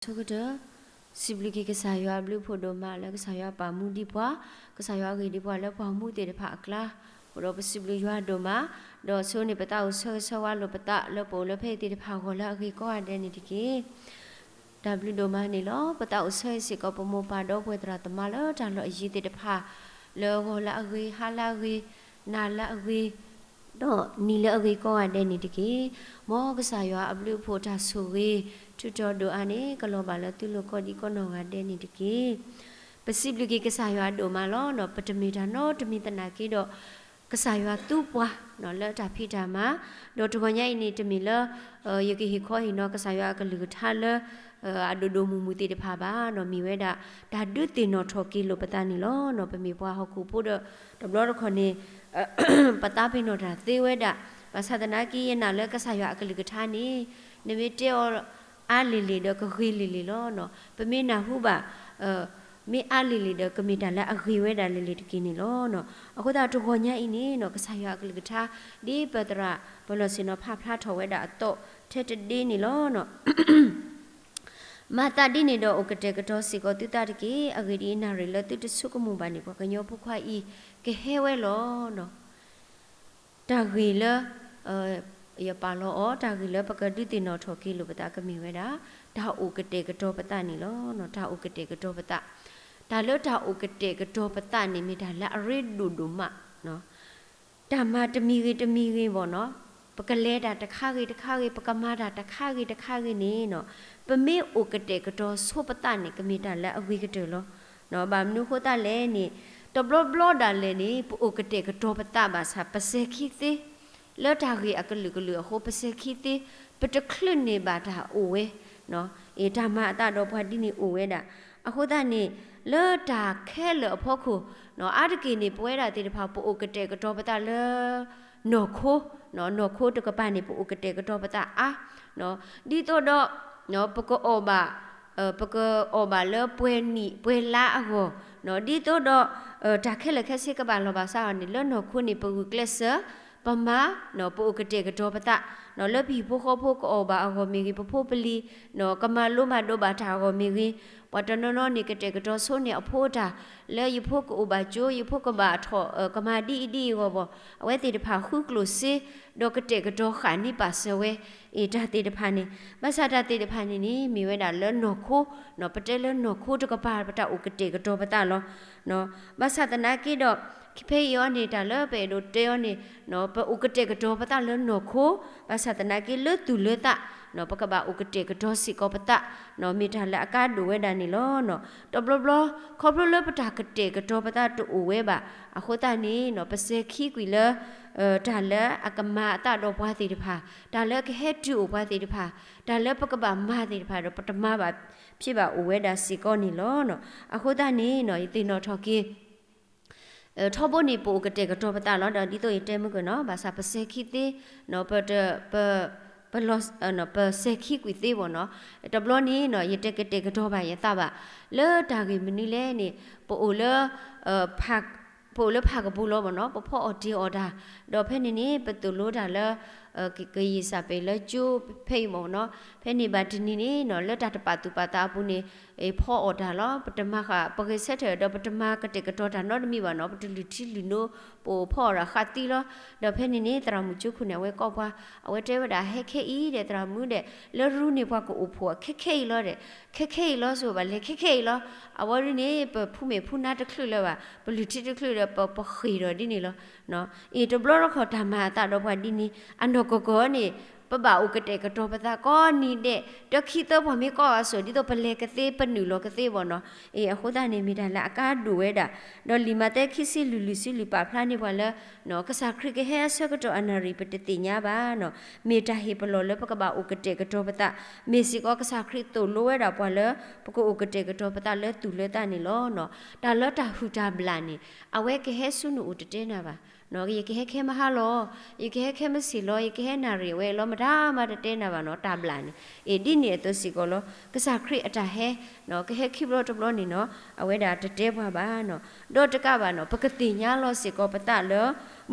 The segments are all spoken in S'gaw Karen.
ဆၢကတီၢ် စံးဘျုးက့ၤကစၢ်ယွၤအဘျုးအဖှိၣ်ဒိၣ်မးလၢကစၢ်ယွၤပာ်မူဒံးပှၤ, ကစၢ်ယွၤအဂ့ၢ်ဒံးပှၤလၢပှၤမူသ့ၣ်တဖၣ်အကျါ, အဃိဒီးပစံးဘျုးယွၤဒိၣ်မး, ဒီးဆိန့ၣ်ပသးအိၣ်ဆၢဂ့ၤဆၢဝါလိာ်ပသးလၢပအိၣ်လၢဖဲအံၤသ့ၣ်တဖၣ်အဂီၢ်လၢအဂ့ၤကိးဂၤဒဲးန့ၣ်တက့ၢ်. တၢ်ဘျုးဒိၣ်မးန့ၣ်လီၤ. ပသးအိၣ်ဆၢဂ့ၤစ့ၢ်ကီး ပမိၢ်ပၢ်ဒီပုၢ်ဝဲၢ်သရၣ်သမါလၢတၢ်လီၢ်အယံၤသ့ၣ်တဖၣ်, လၢဂီၤလၢအဂ့ၤ, ဟါလၢအဂ့ၤ, နၤလၢအဂ့ၤ, ဒီးနံၤလၢအဂ့ၤကိးဂၤဒဲးန့ၣ်တက့ၢ်. မ်ကစၢ်ယွၤအဘျုးအဖှိၣ်တၢ်ဆိၣ်ဂ့ၤ ထုးထီၣ်ဒိၣ်အါန့ၣ် ကလီၤဘၣ်လၢသုလိၤကိးဒံကိးနီၢ်ဂၤဒဲးန့ၣ်တက့ၢ်. ပစံးဘျုးက့ၤကစၢ်ယွၤဒိၣ်မးလီၤ. ပတမ့ၢ်တၢ်နီတမံၤသနာ်က့ဒီး ကစၢ်ယွၤသူပှၤ လၢတၢ်ဖံးတၢ်မၤ, ဒီးတဂီၤညါအံၤန့ၣ် တမ့ၢ်လၢ ယကဟ့ၣ်ခီဟ့ၣ်နီၤကစၢ်ယွၤအကလုၢ်ကထါလၢ အဒိၣ်ဒိၣ်မုၢ်မုၢ်သ့ၣ်တဖၣ်ဘၣ်, မ့ၢ်ဝဲဒၣ် တၢ်ဒုးသ့ၣ်နီၣ်ထီၣ်က့ၤလိာ်ပသးန့ၣ်လီၤ. ပမ့ၢ်ပှၤဟီၣ်ခိၣ်ဖိဒီး တဘျီတခီၣ်န့ၣ် ပသးပ့ၤနီၣ်တၢ်သ့ဝဲဒၣ်, ဘၣ်ဆၣ်သနာ်က့ယနာ်လၢကစၢ်ယွၤအကလုၢ်ကထါန့ၣ် နမ့ၢ်တဲအီၤ အါလံၤလံၤဒီးကဂ့ၤလံၤလံၤလီၤ. ပမ့ၢ်နၢ်ဟူဘၣ် မ့ၢ်အါလံၤလံၤဒီး ကမ့ၢ်တၢ်လၢအဂ့ၤဝဲဒၣ်လံၤလံၤတက့ၢ်န့ၣ်လီၤ. အဃိသတးတဂီၤညါအံၤန့ၣ် ကစၢ်ယွၤအကလုၢ်ကထါ ဒ်ပသရၣ်ပလီၢ်ဆ့ၣ်နီၤဖးဖျါထီၣ်ဝဲဒၣ်အသိး ထဲတဒ့န့ၣ်လီၤ. မၤသးဒ်န့ၣ်ဒီးအိၣ်ကတဲာ်ကတီၤစ့ၢ်ကီးသုသးတက့ၢ်. အဂ့ၢ်ဒ်အံၤ, နၣ်ရံၣ်လၢသုတဆိကမိၣ်ဘၣ်န့ၣ် ပှၤကညီဖိခွါအံၤ ကဟဲဝဲလီၤ. တၢ်ဂ့ၢ်လၢ ယပာ်လီၤအီၤ, တၢ်ဂ့ၢ်လၢပကဒုးသ့ၣ်နီၣ်ထီၣ်က့ၤလိာ်ပသးကမ့ၢ်ဝဲဒၣ် တၢ်အိၣ်ကတဲာ်ကတီၤပသးန့ၣ်လီၤ. တၢ်အိၣ်ကတဲာ်ကတီၤပသး, တၢ်လၢတၢ်အိၣ်ကတဲာ်ကတီၤပသးန့ၣ် မ့ၢ်တၢ်လၢအရ့ဒိၣ်ဒိၣ်မး တၢ်မၤတမံၤဂ့ၤတမံၤဂ့ၤဘၣ်နီၤ, ပကလဲၤတၢ်တခါဂ့ၤတခါဂ့ၤ, ပကမၤတၢ်တခါဂ့ၤတခါဂ့ၤန့ၣ်နီၤ, ပမ့ၢ်အိၣ်ကတဲာ်ကတီၤဆိပသးန့ၣ် ကမ့ၢ်တၢ်လၢအဂ့ၤကတၢၢ်လီၤ. ဘၣ်မနုၤအဃိသတးလဲၣ်န့ၣ်, တဘျီဘျီဒၣ်လဲာ်န့ၣ် ပအိၣ်ကတဲာ်ကတီၤပသးဘၣ်ဆၣ် ပစဲၤခံသ့ လၢတၢ်ဂ့ၢ်အကလုာ်ကလုာ်အဃိ ပစဲၤခံသ့, ပတချုးန့ၢ်ဘၣ်တၢ်အိၣ်ဝဲ, တၢ်မၤအသးဒီးပှၤဒ်န့ၣ်အိၣ်ဝဲဒၣ်. အဃိသတးန့ၣ် လၢတၢ်ခဲလၢာ်အဖီခိၣ်, အါတက့ၢ်န့ၣ် ပဝဲဒၣ်သ့ၣ်တဖၣ် ပအိၣ်ကတဲာ်ကတီၤပသးလၢ နီၢ်ခိ, နီၢ်ခိတကပၤန့ၣ် ပအိၣ်ကတဲာ်ကတီၤပသးအါ, ဒ်သိးဒီး ပကအီၣ်ဘၣ် ပကအီၣ်ဘၣ်လၢပှဲၤနံၣ်ပှဲၤလါအဂီၢ်, ဒ်သိးဒီး တၢ်ခဲလၢာ်ခဲဆ့ကဘၣ်လီၤဘၣ်စးအီၤန့ၣ် လၢနီၢ်ခိန့ၣ် ပဂုာ်ကျဲးစၢး ပမၤ, ပအိၣ်ကတဲာ်ကတီၤပသး, လၢပဟံၣ်ဖိဃီဖိကအီၣ်ဘၣ်အဂီၢ်မ့ၢ်ဂ့ၤ, ပဖိပလံၤ ကမၤလိမၤဒိးဘၣ်တၢ်အဂီၢ်မ့ၢ်ဂ့ၤ, ပှၤတနီၤနီၤန့ၣ် ကတဲာ်ကတီၤဆိန့ၢ်အဖိအတၢ် လၢယဖိကအိၣ်ဘၣ်ကၠိ, ယဖိကဘၣ်ထီၣ် ကမၤဒ်အံၤဒ်အံၤအဂီၢ်ဘၣ်, အဝဲသ့ၣ်တဖၣ်ဃုကျိၣ်စ့ ဒီးကတဲာ်ကတီၤဃာ်န့ၢ်ပာ်စၢၤဝဲ အ့ၣ် တၢ်သ့ၣ်တဖၣ်န့ၣ်, ဘၣ်ဆၣ်တၢ်သ့ၣ်တဖၣ်န့ၣ်န့ၣ် မ့ၢ်ဝဲဒၣ်လၢနီၢ်ခိ, ပတဲလၢနီၢ်ခိတကပၤ ပတၢ်အိၣ်ကတဲာ်ကတီၤပသးလီၤ. ဘၣ်ဆၣ်သနာ်က့ဒီး ဖဲအံၤအီၤန့ၣ် တၢ်လၢပအဲၣ်ဒိးတဲအီၤန့ၣ် ပအိၣ်ကတဲာ်ကတီၤပသးလၢနီၢ်ခိ, ဘၣ်ဆၣ်သနာ်က့လၢသူၣ်လၢသး ပကဘၣ်အိၣ်ကတဲာ်ကတီၤစ့ၢ်ကီးပသး, မ့ၢ်တၢ်လၢအကါဒိၣ်ဝဲဒၣ်န့ၣ်လီၤ. တဘျီဘျီ ခီဖျိလၢပတၢ်ကတဲာ်ကတီၤပသးတအိၣ်ဝဲဘၣ် အဃိသတးန့ၣ် ပစဲၤခံကွံာ်လၢ တၢ်လၢအကမၤအသးဒီးပှၤသ့ၣ်တဖၣ်, တၢ်လၢကဟဲတုၤအိၣ်ပှၤသ့ၣ်တဖၣ်, တၢ်လၢပကဘၣ်မၤသ့ၣ်တဖၣ်ဒီး ပတမၤဘၣ်ဖျ့ဘၣ်အိၣ်ဝဲဒၣ်စ့ၢ်ကီးန့ၣ်လီၤ. အဃိသတးန့ၣ် ယသ့ၣ်နီၣ်ထီၣ်က့ၤ ထီဘိန့ၣ် ပအိၣ်ကတဲာ်ကတီၤပသးလီၤ. ဒီးဒ်သိးယတဲမုၢ်ကနီၤ ဘၣ်ဆၣ်ပစဲၤခံသ့, ပ ပ ပစဲၤခံကွံာ်သ့ဘၣ်နီၤ. တဘျီန့ၣ် ယတကတဲာ်ကတီၤဘၣ်ယသးဘၣ်. လၢတၢ်ဂ့ၢ်မနုၤလဲၣ်န့ၣ် ပအိၣ်လၢ ပအိၣ်လၢဖးကပူၤလီၤဘၣ်နီၤ, ပဖီအီၣ်တ့ၤအီၣ်တၢ်, ဒီးဖဲန့ၣ်န့ၣ် ပသိၣ်လိတၢ်လၢ ကယံာ်စၢ်ပဲာ်လၢကၠိဖဲအံၤမ့ၢ်နီၤ, ဖဲန့ၣ်ဘၣ်တနံၤန့ၣ်နီၤ လၢတၢ်တပာ်သူၣ်ပာ်သးအပူၤန့ၣ် ဖီအီၣ်တၢ်လီၤ. ပတမၤဃာ် ပဂဲၤဆၢထၢၣ်ဒီး ပတမၤကတဲာ်ကတီၤတၢ်နီတမံၤဘၣ်နီၤ, ပတလုၢ်ထံလုၢ်နိ ပအိၣ်ဖီအီၣ်တၢ်ဃးသံလီၤ. ဒီးဖဲန့ၣ်န့ၣ် သရၣ်မုၣ်ကၠိခိၣ်န့ၣ် အဝဲကိးပှၤ, အဝဲတဲဝဲဒၣ် ဟဲခဲအံၤဒီး သရၣ်မုၣ်ဒီး လၢရူန့ၣ်ပှၤကအိၣ်ဖှိၣ်ခဲခဲအံၤလီၤဒီး, ခဲခဲအံၤလီၤ ဆိဘၣ်လဲၤခဲခဲအံၤလီၤ. အဝဲဒ်န့ၣ် ပဖူမဲာ်ဖူနါတချုးလၢၤဘၣ်, ပလုၢ်ထံတချုးဒီး ပပဃ့ၢ်ဒီးဒ်န့ၣ်လီၤ. အ့ၣ် တဘျီတခီၣ်တၢ်မၤအသးဒီးပှၤဒ်န့ၣ် အနီၢ်ကီၢ်ကီၢ်န့ၣ် ပဘၣ်အိၣ်ကတဲာ်ကတီၤပသးကိးနံၤဒဲး, ဒီးခံသၢပှၢ်မ့ၢ်ကီၢ်အစိၤ ဒ်သိးပလဲၤကသ့ ပနုာ်လီၤကသ့ဘၣ်နီၤ. အ့ၣ် အဃိသတးန့ၣ် မ့ၢ်တၢ်လၢအကါဒိၣ်ဝဲဒၣ်. ဒီးလံာ်မးသဲခံဆံလွံၢ်လွံၢ်ဆံလွံၢ်ပာ်ဖျါန့ၢ်ပှၤလၢ ကစၢ်ခရံာ်ကဟဲအဆၢကတီၢ်အနၣ်ရံၣ် ပတသ့ၣ်ညါဘၣ်နီၤ. မ့ၢ်တၢ်ဟ့ၣ်ပလီၢ်လၢပကဘၣ်အိၣ်ကတဲာ်ကတီၤပသး, မ့ၢ်စ့ၢ်ကီးကစၢ်ခရံာ်သိၣ်လိဝဲဒၣ်ပှၤလၢ ပကအိၣ်ကတဲာ်ကတီၤပသးလၢသူၣ်လၢသးန့ၣ်လီၤ. တၢ်လၢတၢ်ဟုၣ်တၢ်ဘျၣ်န့ၣ် အဝဲကဟဲဆူနအိၣ်တတဲနၤဘၣ်. ယကဟဲခဲမဟါလီၤ, ယကဟဲခဲမုၢ်ဆ့ၣ်လီၤ, ယကဟဲနၣ်ရံၣ်ဝဲလီၤ မတၤမးတတဲနၤဘၣ်နီၤ, တၢ်ဘျၣ်န့ၣ်. အ့ၣ် ဒ်န့ၣ်အသိးစ့ၢ်ကီးလီၤ. ကစၢ်ခရံာ်အတၢ်ဟဲ ကဟဲခံဘျီတဘျီန့ၣ်နီၤ, အဝဲဒၣ်တတဲပှၤဘၣ်နီၤ. ဒီးတကးဘၣ်နီၤ, ပကသ့ၣ်ညါလီၤစ့ၢ်ကီးပသးလၢ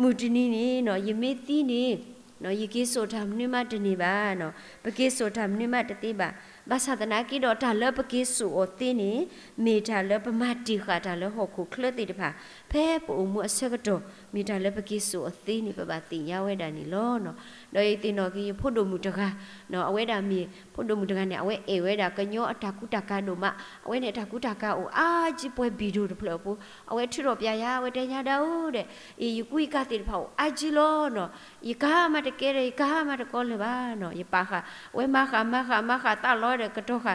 မုၢ်တနံၤန့ၣ်နီၤ, ယမ့ၢ်သံန့ၣ် ယက့ၤစိာ်တၢ်မနုၤမးတန့ၢ်ဘၣ်နီၤ, ပက့ၤစိာ်တၢ်မနုၤမးတသ့ဘၣ်. ဘၣ်ဆၣ်သနာ်က့ဒီး တၢ်လၢပက့ၤစိာ်အီၤသ့န့ၣ် မ့ၢ်တၢ်လၢပမၤတ့ၢ်ဃာ်တၢ်လၢဟီၣ်ခိၣ်ချၢသ့ၣ်တဖၣ် ဖဲပအိၣ်မူအဆၢကတီၢ် မ့ၢ်တၢ်လၢပက့ၤစိာ်အီၤသ့န့ၣ် ပဘၣ်သ့ၣ်ညါဝဲဒၣ်န့ၣ်လီၤ. ဒီးယသ့ၣ်နီၣ်က့ၤယဖိဒိၣ်မုၣ်တဂၤ, အဝဲဒၣ်မ့ၢ်ဖိဒိၣ်မုၣ်တဂၤန့ၣ် အဝဲအဲၣ်ဝဲဒၣ်ကညီအတၢ်ကူတၢ်ကၤဒိၣ်မး, အဝဲန့ၣ်အတၢ်ကူတၢ်ကၤအိၣ်အါကံ ပှဲၤဘံၣ်ဒိၣ်တဖျၢၣ်အပူၤ, အဝဲထုးထီၣ်ပျဲယၤ အဝဲတဲညါဒၣ်အိၣ်ဒီး အံၤ ယကူယကၤသ့ၣ်တဖၣ်အိၣ်အါကံလီၤနီၤ, ယကၤမးတကဲဒီး ယကၤမးတကီလၢၤဘၣ်နီၤ, ယပာ်ဃာ်, အဝဲမၤဃာ် မၤဃာ် မၤဃာ်သးလီၤဒီးကတီၤဃ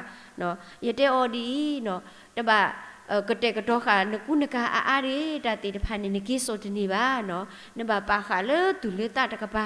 ာ်, ယတဲအီၤဒ်အံၤနီၤ, တဘၣ်ကတဲာ်ကတီၤဃာ် နကူနကၤအါအါဒၣ် တၢ်သ့ၣ်တဖၣ်န့ၣ် နက့ၤစိာ်တန့ၢ်ဘၣ်နီၤ, နဘၣ်ပာ်ဃာ်လၢသူၣ်လၢသးတကပၤ,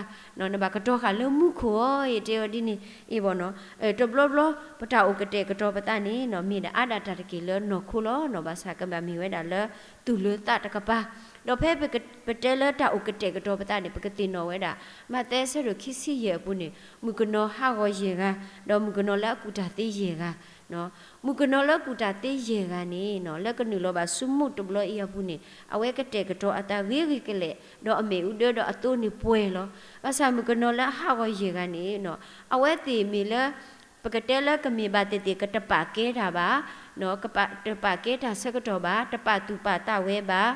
နဘၣ်ကတီၤဃာ်လၢမူခိၣ်အီၤ ယတဲအီၤဒ်န့ၣ်အံၤဘၣ်နီၤ, တဘျီဘျီ ပတၢ်အိၣ်ကတဲာ်ကတီၤပသးန့ၣ်နီၤ မ့ၢ်ဒၣ်အါဒၣ်တၢ်တက့ၢ်လၢနီၢ်ခိလီၤနီၤ, ဘၣ်ဆၣ်ကဘၣ်မ့ၢ်ဝဲဒၣ်လၢသူၣ်လၢသးတကပၤ, ဒီးဖဲပတဲလၢတၢ်အိၣ်ကတဲာ်ကတီၤပသးန့ၣ် ပကသ့ၣ်နီၣ်ဝဲဒၣ် မးသဲအဆၢဒိၣ်ခံဆံယဲၢ်အပူၤန့ၣ် မုၣ်ကနီၤဟးဂီၤယဲၢ်ဂၤ, ဒီးမုၣ်ကနီၤလၢအကူၣ်တၢ်သ့ယဲၢ်ဂၤ, မုၣ်ကနီၤလၢအကူၣ်တၢ်သ့ယဲၢ်ဂၤန့ၣ်နီၤ လၢကနုာ်လီၤဘၣ်ဆူမူးတဘျီအံၤအပူၤန့ၣ် အဝဲကတဲာ်ကတီၤအသးဂ့ၤဂ့ၤကလဲာ်, ဒီးအမ့ၣ်အူဒၢဒီးအသိန့ၣ်ပှဲၤလီၤ. ဘၣ်ဆၣ်မုၣ်ကနီၤလၢအဟးဂီၤယဲၢ်ဂၤန့ၣ်နီၤ အဝဲသ့ၣ်မ့ၢ်လၢ ပကတဲလၢကမ့ၢ်ဘၣ်သ့ၣ်သ့ၣ် ကတပာ်ကဲတၢ်ဘၣ်, တပာ်ကဲတၢ်ဆၢကတီၢ်ဘၣ်, တပာ်သူၣ်ပာ်သးဝဲဘၣ်,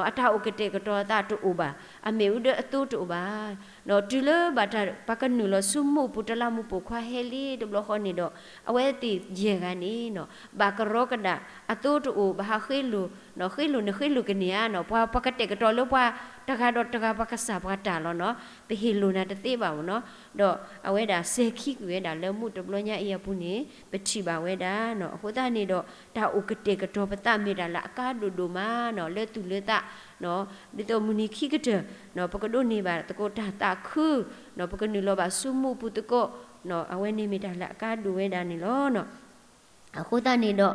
အတၢ်အိၣ်ကတဲာ်ကတီၤအသးတအိၣ်ဘၣ်, အမ့ၣ်အူဒၢအသိတအိၣ်ဘၣ်, တုၤလၢဘၣ်တၢ်ပှၤကနုာ်လီၤဆူမူးအပူၤ တလးမူးပိာ်ခွါဟဲလံတဘျီဃီန့ၣ်ဒီး အဝဲသ့ၣ်ယဲၢ်ဂၤန့ၣ်နီၤ ဘၣ်ကရီကဒၣ် အသိတအိၣ် ဘၣ်ဟးဃ့လိာ်, ဃ့လိာ်န့ၣ်ဃ့လိာ်ကန့ၢ်ဧါနီၤ, ပှၤ ပှၤကတဲာ်ကတီၤလၢပှၤတဂၤဒီးတဂၤ ပှၤကစၢ်ပှၤတၢ်လီၤနီၤ, ပဟ့ၣ်လိာ်နၤတသ့ဘၣ်မ့ၢ်နီၤ, ဒီးအဝဲဒၣ်စဲၤခံကွံာ်ဝဲဒၣ်လၢမူးတဘျီညါအံၤအပူၤန့ၣ် ပထံၣ်ဘၣ်ဝဲဒၣ်နီၤ. အဃိသတးန့ၣ်ဒီး တၢ်အိၣ်ကတဲာ်ကတီၤပသးမ့ၢ်တၢ်လၢအကါဒိၣ်ဒိၣ်မးနီၤ လၢသူၣ်လၢသး, ဒ်သိးမုၢ်နံၤခံကတၢၢ် ပကဒိးန့ၢ်ဘၣ်သကိးတၢ်သးခု, ပကနုာ်လီၤဘၣ်ဆူမူးပူၤသကိး, အဝဲန့ၣ်မ့ၢ်တၢ်လၢအကါဒိၣ်ဝဲဒၣ်န့ၣ်လီၤ. အဃိသတးန့ၣ်ဒီး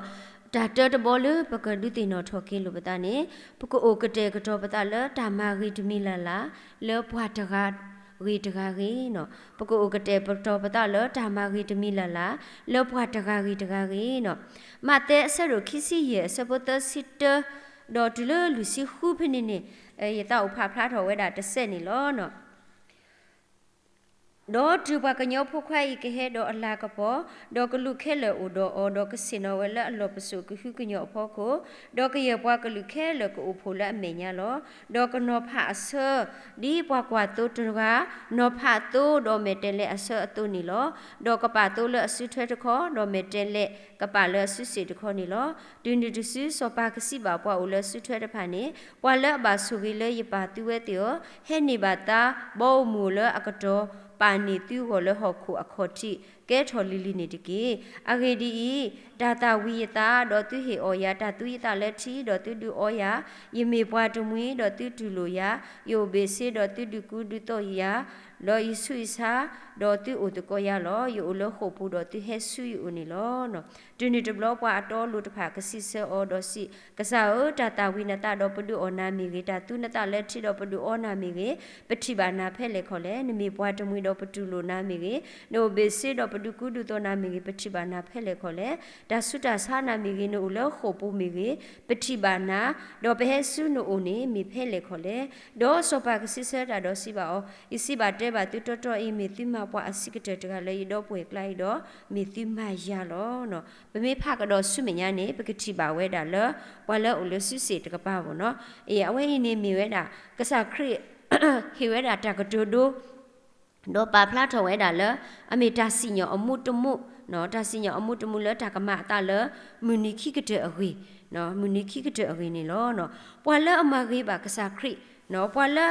တၢ်တၢတဘီလၢပကဒုးသ့ၣ်နီၣ်ထီၣ်က့ၤလိာ်ပသးန့ၣ် ပကအိၣ်ကတဲာ်ကတီၤပသးလၢတၢ်မၤဂ့ၤတမံၤလၢ်လၢ် လၢပှၤတဂၤဂ့ၤတဂၤဂ့ၤနီၤ, ပကအိၣ်ကတဲာ်ကတီၤပသးလၢတၢ်မၤဂ့ၤတမံၤလၢ်လၢ် လၢပှၤတဂၤဂ့ၤတဂၤဂ့ၤနီၤ. မးသဲအဆၢဒိၣ်ခံဆံယဲၢ် အဆၢဖိသၢဆံတၢ ဒီးတုၤလၢလွံၢ်ဆံဃုဖဲန့ၣ်န့ၣ်, ယသးအိၣ်ဖးဖျါထီၣ်ဝဲဒၣ်တစဲးန့ၣ်လီၤ. ဒီးတုၤပှၤကညီဖိခွါအံၤကဟဲဒီးအလၤကပီၤ, ဒီးကလူးခဲလၢာ်အိၣ်ဒီးအီၤ, ဒီးကဆ့ၣ်နီၤဝဲလၢအလီၢ်ပစိာ်ကဟုကညီၢ်အဖီခိၣ်, ဒီးကယဲၢ်ပှၤကလုာ်ခဲလၢာ်ကအိၣ်ဖှိၣ်လၢအမဲာ်ညါလီၤ. ဒီးကနီၤဖးအဆၢ ဒ်ပှၤကွၢ်သိတဂၤ နီၤဖးသိဒီးမဲာ်တဲးလဲးအဆၢအသိးန့ၣ်လီၤ. ဒီးကပာ်သိလၢအစုထွဲတခီ, ဒီးမဲာ်တဲးလဲးကပာ်လၢအစုစ့ၣ်တခီန့ၣ်လီၤ. တုၤနုၤတစု စီၤပၤကစံးဘၣ်ပှၤအိၣ်လၢစုထွဲတဖၣ်န့ၣ်, ပှၤလၢအဘၣ်ဆိၣ်ဂ့ၤလၢယပၢ်သူဝဲသ့ၣ်ဧၢ, ဟဲန့ၢ်ဘၣ်သါ ဘီဧိၤမုၢ်ဧိၤလၢအကတီၤ, ပာ်န့ၢ်သုဂီၢ်လၢဟီၣ်ခိၣ်အခီၣ်ထံး ကဲထီၣ်လံၤလံၤန့ၣ်တက့ၢ်. အဂ့ၢ်ဒ်အံၤ, တၢ်သၣ်ဝံၤယသး, ဒီးသုဟ့ၣ်အီၣ်ယၤ, တၢ်သူယသးလၢထံ, ဒီးသုဒုးအီယၤ, ယမ့ၢ်ပှၤတမှံၤ, ဒီးသုတူၢ်လိာ်ယၤ, ယအိၣ်ဘ့ၣ်ဆ့, ဒီးသုဒုးကူဒုးသိးယၤ, ဒီးယဆူးယဆါ, ဒီးသုအိၣ်သကိးယၤလီၤ. ယအိၣ်လၢဃိာ်ပူၤ, ဒီးသုဟဲဆူယအိၣ်န့ၣ်လီၤ. တုၤနုၤတဘျီပှၤအတီအလိၤတဖၣ်ကစံးဆၢအီၤ, ဒီးစံး, ကစၢ်ဧၢ, တၢ်သၣ်ဝံၤနသးဒီးပဒုးအီၣ်နၤမ့ၢ်ဂ့ၤ, တၢ်သူနသးလၢထံဒီးပဒုးအီနၤမ့ၢ်ဂ့ၤ, ပထံၣ်ဘၣ်နၤဖဲလဲၣ်ခီလဲၣ်. နမ့ၢ်ပှၤတမှံၤဒီးပတူၢ်လိာ်နၤမ့ၢ်ဂ့ၤ, နအိၣ်ဘ့ၣ်ဆ့ဒီးပဒုးကူဒုးသိးနၤမ့ၢ်ဂ့ၤ, ပထံၣ်ဘၣ်နၤဖဲလဲၣ်ခီလဲၣ်. တၢ်ဆူးတၢ်ဆါနၤမ့ၢ်ဂ့ၤ, နအိၣ်လၢဃိာ်ပူၤမ့ၢ်ဂ့ၤ, ပထံၣ်ဘၣ်နၤ, ဒီးပဟဲဆူနအိၣ်န့ၣ်မ့ၢ်ဖဲလဲၣ်ခီလဲၣ်. ဒီးစီၤပၤကစံးဆၢတၢ်ဒီးစံးဘၣ်အီၤ, ယစံးဘၣ်တဲဘၣ်သုတီတီအံၤ, မ့ၢ်သုမၤပှၤအဆံးကတၢၢ်တဂၤလၢယဒီပုၢ်ဝဲၢ်ကျါအံၤဒီး, မ့ၢ်သုမၤယၤလီၤ. ပမ့ၢ်ဖးကဒီးဆူမဲာ်ညါန့ၣ် ပကထံၣ်ဘၣ်ဝဲဒၣ်လၢ ပှၤလၢအအိၣ်လၢစုစ့ၣ်တကပၤဘၣ်နီၤ. အဝဲအံၤန့ၣ်မ့ၢ်ဝဲဒၣ် ကစၢ်ခရံာ် ဟ့ၣ်ဝဲဒၣ်တၢ်ကတိၤဒိ ဒီးပာ်ဖျါထီၣ်ဝဲဒၣ်လၢ အမ့ၢ်တၢ်စံၣ်ညီၣ်အမူးတမူး, တၢ်စံၣ်ညီၣ်အမူးတမူးလၢတၢ်ကမၤအသးလၢ မုၢ်နံၤခံကတၢၢ်အဂ့ၢ်, မုၢ်နံၤခံကတၢၢ်အဂ့ၢ်န့ၣ်လီၤ. ပှၤလၢအမၤဂ့ၤဘၣ်ကစၢ်ခရံာ်, ပှၤလၢ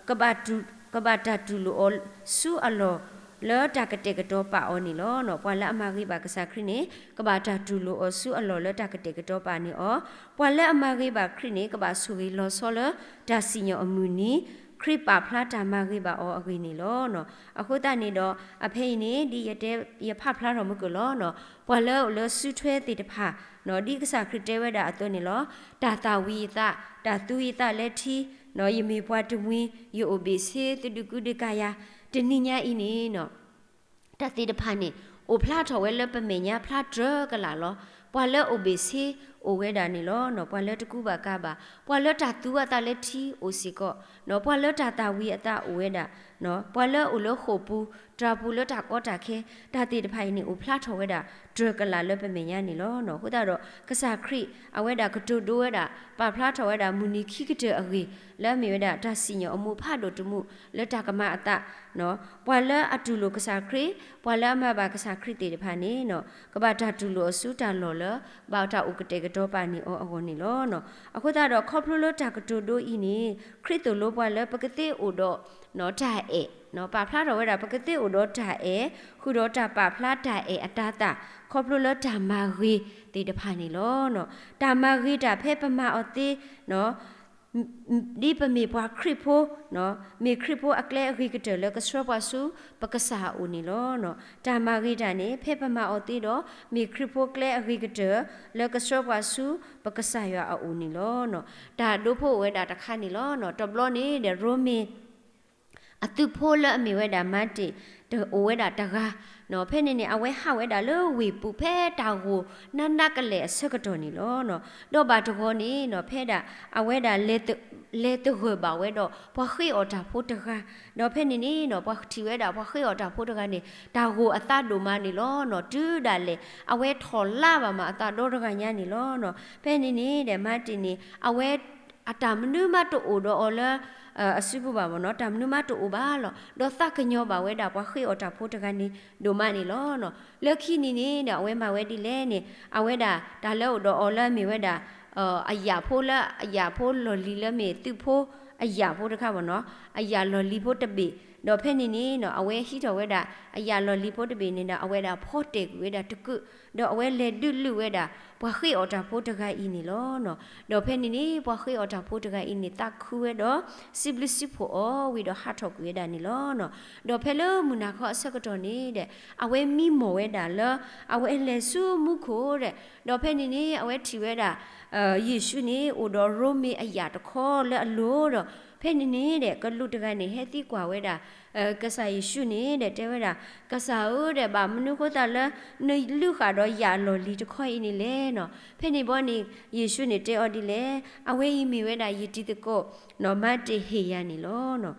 ကဘၣ်တၢ်တူၢ်လိာ်အီၤဆူအလီၢ်လၢတၢ်ကတဲာ်ကတီၤပာ်အီၤန့ၣ်လီၤ. ပှၤလၢအမၤဂ့ၤဘၣ်ကစၢ်ခရံာ်န့ၣ် ကဘၣ်တၢ်တူၢ်လိာ်အီၤဆူအလီၢ်လၢတၢ်ကတဲာ်ကတီၤပာ်န့ၢ်အီၤ, ပှၤလၢအမၤဂ့ၤဘၣ်ခရံာ်န့ၣ် ကဘၣ်ဆိၣ်ဂ့ၤလီၤဆီလၢတၢ်စံၣ်ညီၣ်အမုၢ်နံၤ ခရံာ်ပာ်ဖျါတၢ်မၤဂ့ၤဘၣ်အီၤအဂ့ၢ်န့ၣ်လီၤ. အဃိသတးန့ၣ်ဒီး အဖဲအံၤန့ၣ် ဒ်ယတဲယဖးဖျါထီၣ်မုၢ်ကၢၢ်လီၤ, ပှၤလၢအအိၣ်လၢစုထွဲသ့ၣ်တဖၣ် ဒ်ကစၢ်ခရံာ်တဲဝဲဒၣ်အသိးန့ၣ်လီၤ. တၢ်သၣ်ဝံၤယသး, တၢ်သူယသးလၢထံ, ယမ့ၢ်ပှၤတမှံၤ, ယအိၣ်ဘ့ၣ်ဆ့, သုဒုးကူဒုးကၤယၤ, တနံၤညါအံၤန့ၣ် တၢ်သ့ၣ်တဖၣ်န့ၣ် အိၣ်ဖျါထီၣ်ဝဲလၢပမဲာ်ညါဖျါတြၢၤကလာ်လီၤ. ပှၤလၢအိၣ်ဘ့ၣ်ဆ့အိၣ်ဝဲဒၣ်န့ၣ်လီၤ. ပှၤလၢတကူဘၣ်ကၤဘၣ်, ပှၤလၢတၢ်သူအသးလၢထံအိၣ်စ့ၢ်ကီး, ပှၤလၢတၢ်သၣ်ဝံၤအသးအိၣ်ဝဲဒၣ်, ပှၤလၢအိၣ်လၢဃိာ်ပူၤ, တြၢ်ပူၤလၢတၢ်ကီတၢ်ခဲ, တၢ်သ့ၣ်တဖၣ်အံၤန့ၣ် အိၣ်ဖျါထီၣ်ဝဲဒၣ်တြၢၢ်ကလာ်လၢပမဲာ်ညါန့ၣ်လီၤ. အဃိသတးဒီး ကစၢ်ခရံာ်အဝဲဒၣ်ကတိၤဒိဝဲဒၣ် ပာ်ဖျါထီၣ်ဝဲဒၣ် မုၢ်နံၤခံကတၢၢ်အဂ့ၢ် လၢအမ့ၢ်ဝဲဒၣ်တၢ်စံၣ်ညီၣ်အမူးဖးဒိၣ်တမူး လၢတၢ်ကမၤအသး ပှၤလၢအတူၢ်လိာ်ကစၢ်ခရံာ်, ပှၤလၢအမၤဘၣ်ကစၢ်ခရံာ်သ့ၣ်တဖၣ်န့ၣ် ကဘၣ်တၢ်တူၢ်လိာ်အစုတၢ်လီၢ်လၢ ဘၣ်တၢ်အိၣ်ကတဲာ်ကတီၤပာ်န့ၢ်အီၤအဂီၢ်န့ၣ်လီၤ. အဃိသတးဒီး ခီဖျိလၢတၢ်ကတိၤဒိအံၤန့ၣ် ခရံာ်သိၣ်လိပှၤလၢပကသ့အိၣ်ဒီး တၢ်အဲၣ်, ပာ်ဖျါထီၣ်ဝဲဒၣ် ပကသ့အိၣ်ဒီးတၢ်အဲၣ်, ဃုာ်ဒီးတၢ်ပာ်ဖျါတၢ်အဲၣ်အတၤသၣ် ခီဖျိလၢတၢ်မၤဂ့ၤသ့ၣ်တဖၣ်န့ၣ်လီၤ. တၢ်မၤဂ့ၤတၢ်ဖဲပမၤအီၤသ့ ဒ်ပမ့ၢ်ပှၤခရံာ်ဖိ, မ့ၢ်ခရံာ်ဖိအကျဲအဂ့ၤကတၢၢ်လၢကဆှၢပှၤဆူပကစၢ်အအိၣ်န့ၣ်လီၤ. တၢ်မၤဂ့ၤတၢ်န့ၣ် ဖဲပမၤအီၤသ့ဒီး မ့ၢ်ခရံာ်ဖိကျဲအဂ့ၤကတၢၢ်လၢကဆှၢပှၤဆူပကစၢ်ယွၤအအိၣ်န့ၣ်လီၤ. တၢ်ဒိဖိအိၣ်ဝဲဒၣ်တခါန့ၣ်လီၤ. တဘျီန့ၣ်ဒီး ရိမ့ၤ အသုးဖိလၢအမ့ၢ်ဝဲဒၣ်မၤတ့ၢ် တအိၣ်ဝဲဒၣ်တဂၤ, ဖဲန့ၣ်န့ၣ် အဝဲဟးဝဲဒၣ်လၢဝ့ၢ်ပူၤဖဲတၢ်ဂိၢ်နးနးကလဲာ်အဆၢကတီၢ်န့ၣ်လီၤ. ဒီးဘၣ်တဂီၤန့ၣ် ဖဲဒၣ်အဝဲဒၣ် လဲၤသဂၢၢ်ဘၣ်ဝဲဒီး ပှၤဃ့အီၣ်တၢ်ဖိတဂၤ, ဒီးဖဲန့ၣ်န့ၣ် ပှၤထံၣ်ဝဲဒၣ်ပှၤဃ့အီၣ်တၢ်ဖိတဂၤန့ၣ် တၢ်ဂိၢ်အသးဒိၣ်မးန့ၣ်လီၤ. တုၤဒၣ်လဲာ် အဝဲထီၣ်လါဘၣ်မးအသးဒီတဂၤညါန့ၣ်လီၤ. ဖဲန့ၣ်န့ၣ်ဒီး မၤတ့ၢ်န့ၣ် အဝဲ အတၢ်မနုၤမးတအိၣ်ဒီးအီၤလၢ အစုပူၤဘၣ်မ့ၢ်နီၤ, တၢ်မနုၤမးတအိၣ်ဘၣ်လီၤ. ဒီးသးကညီၤဘၣ်ဝဲဒၣ်ပှၤဃ့အီၣ်တၢ်ဖိတဂၤန့ၣ် ဒိၣ်မးန့ၣ်လီၤ. လၢခံန့ၣ်န့ၣ်ဒီး အဝဲမၤဝဲဒ်လဲၣ်န့ၣ် အဝဲဒၣ်တၢ်လၢအိၣ်ဒီးအီၤလၢအမ့ၢ်ဝဲဒၣ် အယာ်ဖိလၢ အယာ်ဖိလီၢ်လံၤလၢမ့ၢ်သုးဖိ အယာ်ဖိတခါမ့ၢ်နီၤ, အယာ်လီၢ်လံၤဖိတဘ့ၣ်, ဒီးဖဲန့ၣ်န့ၣ် အဝဲဟံးထီၣ်ဝဲဒၣ် အယာ်လီၢ်လံၤဖိတဘ့ၣ်န့ၣ်ဒီး အဝဲဒၣ်ဖီတဲာ်ကွံာ်ဝဲဒၣ်တကုာ်, ဒီးအဝဲလဲၤဒုးလုာ်ဝဲဒၣ် ပှၤဃ့အီၣ်တၢ်ဖိတဂၤအံၤန့ၣ်လီၤ. ဒီးဖဲန့ၣ်န့ၣ် ပှၤဃ့အီၣ်တၢ်ဖိတဂၤအံၤန့ၣ် သးခုဝဲဒီး စံးဘျုးစံးဖှိၣ်အီၤဝံၤဒီးဟးထီၣ်ကွံာ်ဝဲဒၣ်န့ၣ်လီၤ. ဒီးဖဲလၢမုၢ်နၤခီအဆၢကတီၢ်န့ၣ်ဒီး အဝဲမံမီၢ်ဝဲဒၣ်လၢ အဝဲလဲၤဆူမူခိၣ်ဒီး ဒီးဖဲန့ၣ်န့ၣ် အဝဲထံၣ်ဝဲဒၣ် ယ့ၣ်ၡူးန့ၣ် အိၣ်ဒီးရိမ့ၤအယာ်တခီလၢအလိၤဒီး ဖဲန့ၣ်န့ၣ်ဒီး ကလူးတဂၤန့ၣ် ဟဲသံကွၢ်ဝဲဒၣ် ကစၢ်ယ့ၣ်ၡူးန့ၣ်ဒီး တဲဝဲဒၣ် ကစၢ်ဧၢဒီး ဘၣ်မနုၤဃိသတးလၢ နလုၢ်ဃာ်ဒီးယာ်လီၢ်လံၤတခီအံၤန့ၣ်လဲၣ်နီၤ. ဖဲန့ၣ်ဘီန့ၣ် ယ့ၣ်ၡူးန့ၣ်တဲအီၤဒ်လဲၣ်, အဝဲအံၤမ့ၢ်ဝဲဒၣ်ယတံၤသကိး နီၢ်မၤတ့ၢ်ဟ့ၣ်ယၤန့ၣ်လီၤ.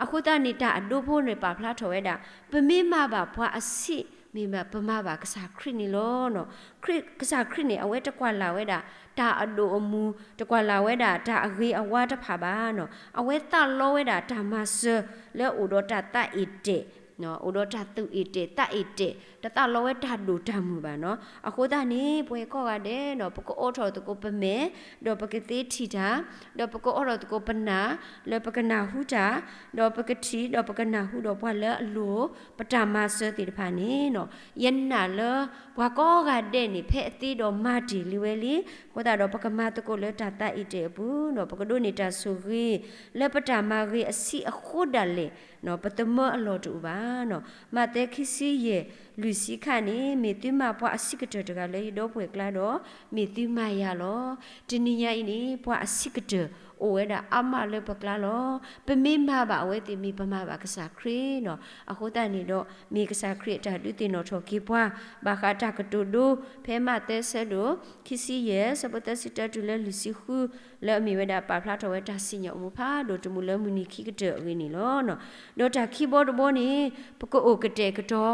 အဃိသတးန့ၣ် တၢ်အဒိဖိန့ၣ်ပာ်ဖျါထီၣ်ဝဲဒၣ် ပမ့ၢ်မၤဘၣ်ပှၤအဆံး မ့ၢ်ဘၣ်ပမၤဘၣ်ကစၢ်ခရံာ်န့ၣ်လီၤ. ကစၢ်ခရံာ်န့ၣ် အဝဲတကွၢ်လၢ်ဝဲဒၣ် တၢ်အဒိၣ်အမုၢ် တကွၢ်လၢ်ဝဲဒၣ်တၢ်အဂ့ၤအဝါတဖၣ်ဘၣ်နီၤ. အဝဲသးလီဝဲဒၣ်တၢ်မၤစၢၤလၢအိၣ်ဒီးတၢ်သးအ့ၣ်တဲာ် အိၣ်ဒီးတၢ်သူၣ်အ့ၣ်တဲာ်သးအ့ၣ်တဲာ် တသးလီဝဲတၢ်ဒိၣ်တၢ်မုၢ်ဘၣ်နီၤ. အဃိသတးန့ၣ် ပဝဲကိးဂၤဒဲးနီၤ ပကအိးထီၣ်သကိးပမဲာ် ဒီးပကသ့ထံၣ်တၢ်, ဒီးပကအိးထီၣ်သကိးပနၢ် လၢပကနၢ်ဟူတၢ်, ဒီးပကထံၣ် ဒီးပကနၢ်ဟူဒီးပှၤလၢအလိၤ ပတၢ်မၤစၢၤသ့ၣ်တဖၣ်န့ၣ်နီၤ. ယနာ်လၢ ပှၤကိးဂၤဒဲးန့ၣ် ဖဲအသ့ဒီးမၤတ့ၢ်လံဝဲလံ, အဃိသတးဒီး ပကမၤသကိးလၢတၢ်သးအ့ၣ်တဲာ်အပူၤနီၤ, ပကဒိးန့ၢ်တၢ်ဆိၣ်ဂ့ၤ လၢပတၢ်မၤဂ့ၤအဆံးအဃိဒၣ်လဲာ်နီၤ, ပသမၢအလီၢ်တအိၣ်ဘၣ်နီၤ. မးသဲခံဆံယဲၢ် လွံၢ်ဆံခါန့ၣ် မ့ၢ်သုမၤပှၤအဆံးကတၢၢ်တဂၤလၢယဒီပုၢ်ဝဲၢ်ကျါဒီး မ့ၢ်သုမၤယၤလီၤ. တနံၤညါအံၤန့ၣ် ပှၤအဆံးကတၢၢ်အိၣ်ဝဲဒၣ်အါမးလၢပကျါလီၤ. ပမ့ၢ်မၤဘၣ်အဝဲသ့ၣ် မ့ၢ်ပမၤဘၣ်ကစၢ်ခရံာ်နီၤ. အဃိသတးန့ၣ်ဒီး မ့ၢ်ကစၢ်ခရံာ်အတၢ်ဒုးသ့ၣ်နီၣ်ထီၣ်က့ၤပှၤ ဘၣ်ဃးတၢ်ကတိၤဒိ ဖဲမးသဲဆၢဒိၣ် ခံဆံယဲၢ် ဆၢဖိသၢဆံတၢတုၤလၢလွံၢ်ဆံဃု လၢအမ့ၢ်ဝဲဒၣ်ပာ်ဖျါထီၣ်ဝဲတၢ်စံၣ်ညီၣ်အမူးဖးဒိၣ်တမူးလၢမုၢ်နံၤခံကတၢၢ်အဂ့ၢ်န့ၣ်လီၤ. ဒီးတၢ်ခံဘီတဘီန့ၣ် ပကအိၣ်ကတဲာ်ကတီၤ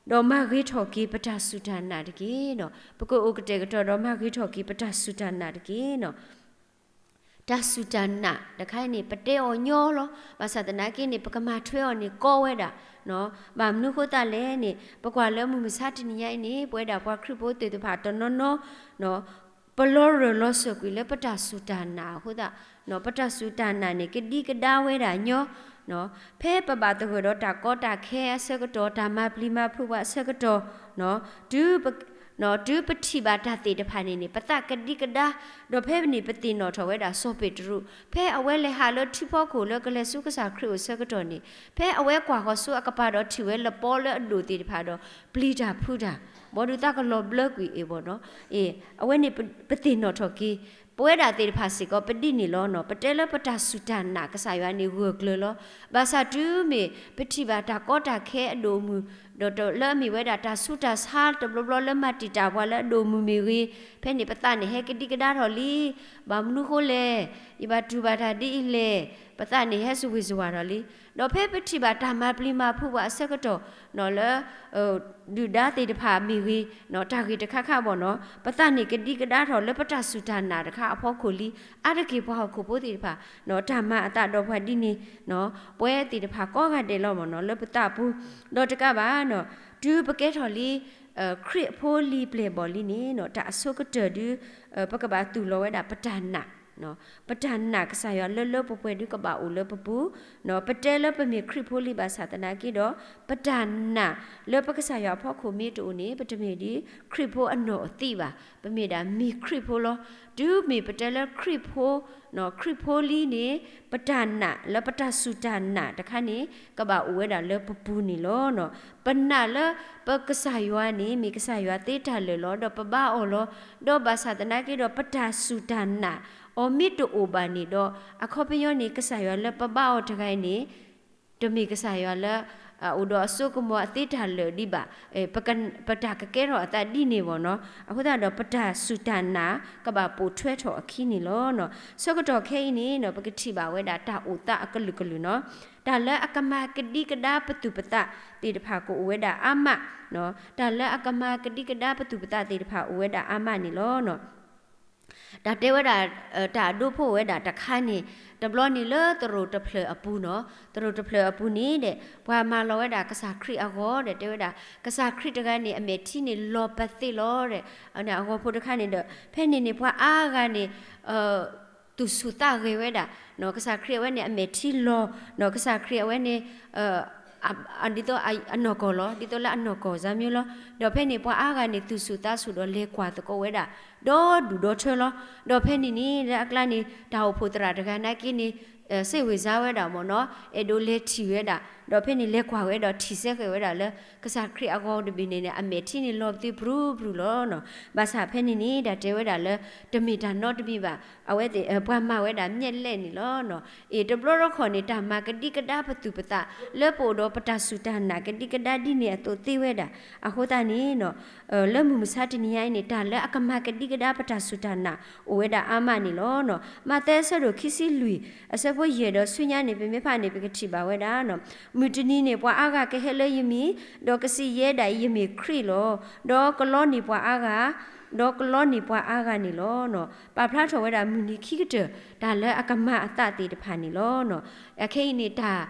ဒီးမၤဂ့ၤထီၣ်က့ၤပတၢ်စူၢ်တၢ်နာ်တက့ၢ်နီၤ. ပကအိၣ်ကတဲာ်ကတီၤဒီးမၤဂ့ၤထီၣ်က့ၤပတၢ်စူၢ်တၢ်နာ်တက့ၢ်နီၤ. တၢ်စူၢ်တၢ်နာ်တခါအံၤန့ၣ် ပတဲအီၤညီလီၤ. ဘၣ်ဆၣ်သနာ်က့န့ၣ် ပကမၤထွဲအီၤန့ၣ်ကီဝဲဒၣ်. ဘၣ်မနုၤဃိသတးလဲၣ်န့ၣ် ပကွၢ်လၢမုၢ်မဆါတနံၤညါအံၤန့ၣ် ပဝဲဒၣ်ပှၤခရံာ်ဖိသ့ၣ်တဖၣ်တနီၤနီၤ ပလီၤရၢၢ်လီၤစၢၤကွံာ်လၢပတၢ်စူၢ်တၢ်နာ်အဃိသတး ပတၢ်စူၢ်တၢ်နာ်န့ၣ် ကဒံကဒါဝဲဒၣ်ညီ ဖဲပဘၣ်သဂၢၢ်ဒီးတၢ်ကီတၢ်ခဲအဆၢကတီၢ် တၢ်မၤပျံၤမၤဖုးပှၤအဆၢကတီၢ် တုၤပထံၣ်ဘၣ်တၢ်သ့ၣ်တဖၣ်န့ၣ်န့ၣ် ပသးကဒံကဒါ, ဒီးဖဲန့ၣ်ပသ့ၣ်နီၣ်ထီၣ်ဝဲဒၣ်စီၤပ့းတရူး ဖဲအဝဲလဲၤဟးလၢထံဖီခိၣ်လၢကလဲၤဆူကစၢ်ခရံာ်အိၣ်ဆၢကတီၢ်န့ၣ် ဖဲအဝဲကွၢ်ဃီၤဆူအကပၤဒီးထံၣ်ဝဲလပီလၢအဒိၣ်သ့ၣ်တဖၣ်ဒီး ပျံၤတၢ်ဖုးတၢ် ဘီဒုးသးကလီၤဘျၢကွံာ်အံၤဘီနီၤ. အဝဲန့ၣ်ပသ့ၣ်နီၣ်ထီၣ်က့ၤ ပဝဲဒၣ်သ့ၣ်တဖၣ်စ့ၢ်ကီး ပဒ်န့ၣ်လီၤနီၤ. ပတဲလၢပတၢ်စူၢ်တၢ်နာ်ကစၢ်ယွၤန့ၣ်ဂၢၢ်ကျၢၤလီၤ. ဘၣ်ဆၣ်တုၤမ့ၢ်ပထံၣ်ဘၣ်တၢ်ကီတၢ်ခဲအဒိၣ်အမုၢ် ဒီးလၢအမ့ၢ်ဝဲဒၣ်တၢ်ဆူးတၢ်ဆါတဘျီဘျီလၢမၤတံာ်တာ်ပှၤလၢအဒိၣ်မုၢ်မ့ၢ်ဂ့ၤ, ဖဲန့ၣ်ပသးန့ၣ်ဟဲကဒံကဒါထီၣ်လံ, ဘၣ်မနုၤဃိလဲၣ်, ယဘၣ်တူၢ်ဘၣ်တၢ်ဒ်အံၤလဲၣ်, ပသးန့ၣ်ဟဲစဝ့ၤစဝၤထီၣ်လံ. ဒီးဖဲပထံၣ်ဘၣ်တၢ်မၤပျံၤမၤဖုးပှၤအဆၢကတီၢ် လၢ ဒုၣ်ဒါသ့ၣ်တဖၣ်မ့ၢ်ဂ့ၤ, တၢ်ဂ့ၢ်တခါခါဘၣ်နီၤ, ပသးန့ၣ်ကဒံကဒါထီၣ်လၢပတၢ်စူၢ်တၢ်နာ်တခါအဖီခိၣ်လံ. အါတက့ၢ်ပှၤဟီၣ်ခိၣ်ဖိသ့ၣ်တဖၣ် တၢ်မၤအသးဒီးပှၤဒ်န့ၣ် ပဝဲသ့ၣ်တဖၣ်ကိးဂၤဒဲးလီၤမ့ၢ်နီၤ လၢပသးပူၤ, ဒီးတကးဘၣ် တုၤပကဲထီၣ်လံ ခရံာ်အဖိလံၤပျဲၢ်ဘီၣ်လံန့ၣ် တၢ်အဆိကတၢၢ်ဒု ပကဘၣ်သူၣ်လီၤဝဲဒၣ်ပတၢ်နာ်, ပတၢ်နာ်ကစၢ်ယွၤလၢလၢပှဲၤပှဲၤဒုကဘၣ်အိၣ်လၢပပူၤ, ပတဲလၢပမ့ၢ်ခရံာ်ဖိလံဘၣ်ဆၣ်သနာ်က့ဒီး ပတၢ်နာ်လၢပကစၢ်ယွၤအဖီခိၣ်မ့ၢ်တအိၣ်န့ၣ် ပတမ့ၢ်ဒ်ခရံာ်ဖိအနီၢ်အသံးဘၣ်, ပမ့ၢ်ဒၣ်မ့ၢ်ခရံာ်ဖိလီၤ. တုၤမ့ၢ်ပတဲလၢခရံာ်ဖိ ခရံာ်ဖိလံန့ၣ် ပတၢ်နာ်လၢပတၢ်စူၢ်တၢ်နာ်တခါန့ၣ် ကဘၣ်အိၣ်ဝဲဒၣ်လၢပပူၤန့ၣ်လီၤ. ပနာ်လၢပကစၢ်ယွၤန့ၣ် မ့ၢ်ကစၢ်ယွၤသ့တၢ်လၢာ်လီၤ ဒီးပဘါအီၤလီၤ. ဒီးဘၣ်ဆၣ်သနာ်က့ဒီး ပတၢ်စူၢ်တၢ်နာ်အီၤမ့ၢ်တအိၣ်ဘၣ်န့ၣ်ဒီး အခီပညီန့ၣ် ကစၢ်ယွၤလၢပဘါအီၤတဂၤအံၤန့ၣ် တမ့ၢ်ကစၢ်ယွၤလၢ အိၣ်ဒီးအစိကမီၤအသ့တၢ်လၢာ်ဒံးဘၣ်, ပတၢ်ကကဲထီၣ်အသးဒ်န့ၣ်ဘၣ်နီၤ. အဃိသတးဒီး ပတၢ်စူၢ်တၢ်နာ် ကဘၣ်ပိာ်ထွဲထီၣ်အခံန့ၣ်လီၤ. ဆၢကတီၢ်ခဲအံၤန့ၣ် ပကထံၣ်ဘၣ်ဝဲဒၣ်တၢ်အိၣ်သးအကလုာ်ကလုာ်နီၤ, တၢ်လၢအကမၤကဒံကဒါပသူၣ်ပသးသ့ၣ်တဖၣ် ကအိၣ်ဝဲဒၣ်အါမး, တၢ်လၢအကမၤကဒံကဒါပသူၣ်ပသးသ့ၣ်တဖၣ် အိၣ်ဝဲဒၣ်အါမးန့ၣ်လီၤ. တၢ်တဲဝဲဒၣ် တၢ်အဒိဖိဝဲဒၣ်တခါန့ၣ် တဘျီန့ၣ်လၢသရိာ်တဖျၢၣ်အပူၤနီၤ, သရိာ်တဖျၢၣ်အပူၤန့ၣ်ဒီး ပှၤမၤလီၤဝဲဒၣ်ကစၢ်ခရံာ်အဂီၤဒီး တဲဝဲဒၣ် ကစၢ်ခရံာ်တဂၤန့ၣ် အမဲာ်ထံန့ၣ်လီၤပသ့လီၤဒီး အဂီၤဖိတခါန့ၣ်ဒီး ဖဲန့ၣ်န့ၣ် ပှၤအါဂၤန့ၣ် သူၣ်ဆူၣ်သးဂဲၤဝဲဒၣ်, ကစၢ်ခရံာ်အဝဲန့ၣ် အမဲာ်ထံလီၤ, ကစၢ်ခရံာ်အဝဲန့ၣ် ဒ်သိးအနီၢ်ကီၢ်လီၤ, ဒ်သိးလၢအနီၢ်ကီၢ်စၢ်မ့ၢ်လီၤ. ဒီးဖဲန့ၣ် ပှၤအါဂၤန့ၣ် သူၣ်ဆူၣ်သးဆူၣ်ဒီးလဲၤကွၢ်သကိးဝဲဒၣ် ဒီဒူၣ်ဒီထၢလီၤ. ဒီးဖဲန့ၣ်န့ၣ် လၢအကျါန့ၣ် တၢ်အိၣ်ဖှိၣ်သရၣ်တဂၤနာ်က့န့ၣ် စ့ဝ့ၤစါဝဲဒၣ်မ့ၢ်နီၤ, အဲၣ်ဒိးလဲၤထံၣ်ဝဲဒၣ်, ဒီးဖဲန့ၣ်လဲၤကွၢ်ဝဲဒီးထံၣ်ဆၢဃဲၤဝဲဒၣ်လၢ ကစၢ်ခရံာ်အဂီၤတဘ့ၣ်န့ၣ်န့ၣ် အမဲာ်ထံန့ၣ်လီၤပသ့ပြူၤပြူၤလီၤ. ဘၣ်ဆၣ်ဖဲန့ၣ်န့ၣ် တၢ်တဲဝဲဒၣ်လၢ တမ့ၢ်တၢ်နီတမံၤဘၣ်, အဝဲသ့ၣ် ပှၤမၤဝဲဒၣ်မျဲၢ်လဲၣ်န့ၣ်လီၤ. အ့ တဘျီတခီၣ်န့ၣ် တၢ်မၤကဒံကဒါပသူၣ်ပသး လၢပအိၣ်ဒီးပတၢ်စူၢ်တၢ်နာ်ကဒံကဒါဒ်န့ၣ်အသိးသ့ဝဲဒၣ်. အဃိသတးန့ၣ် လၢမုၢ်မဆါတနံၤညါအံၤန့ၣ် တၢ်လၢအကမၤကဒံကဒါပတၢ်စူၢ်တၢ်နာ် အိၣ်ဝဲဒၣ်အါမးန့ၣ်လီၤ. မးသဲအဆၢဒိၣ်ခံဆံလွံၢ် အဆၢဖိယဲၢ်ဒီးဆူညါန့ၣ် ပမ့ၢ်ဖးန့ၣ် ပကထံၣ်ဘၣ်ဝဲဒၣ် မုၢ်တနံၤန့ၣ် ပှၤအါဂၤကဟဲလၢယမံၤ, ဒီးကစံးယဲဒၣ်အံၤ ယမ့ၢ်ခရံာ်လီၤ. ဒီးကလီန့ၢ်ပှၤအါဂၤ, ဒီးကလီန့ၢ်ပှၤအါဂၤန့ၣ်လီၤ. ပာ်ဖျါထီၣ်ဝဲဒၣ်မုၢ်နံၤခံကတၢၢ် တၢ်လၢအကမၤအသးသ့ၣ်တဖၣ်န့ၣ်လီၤ. အခဲအံၤန့ၣ် တၢ်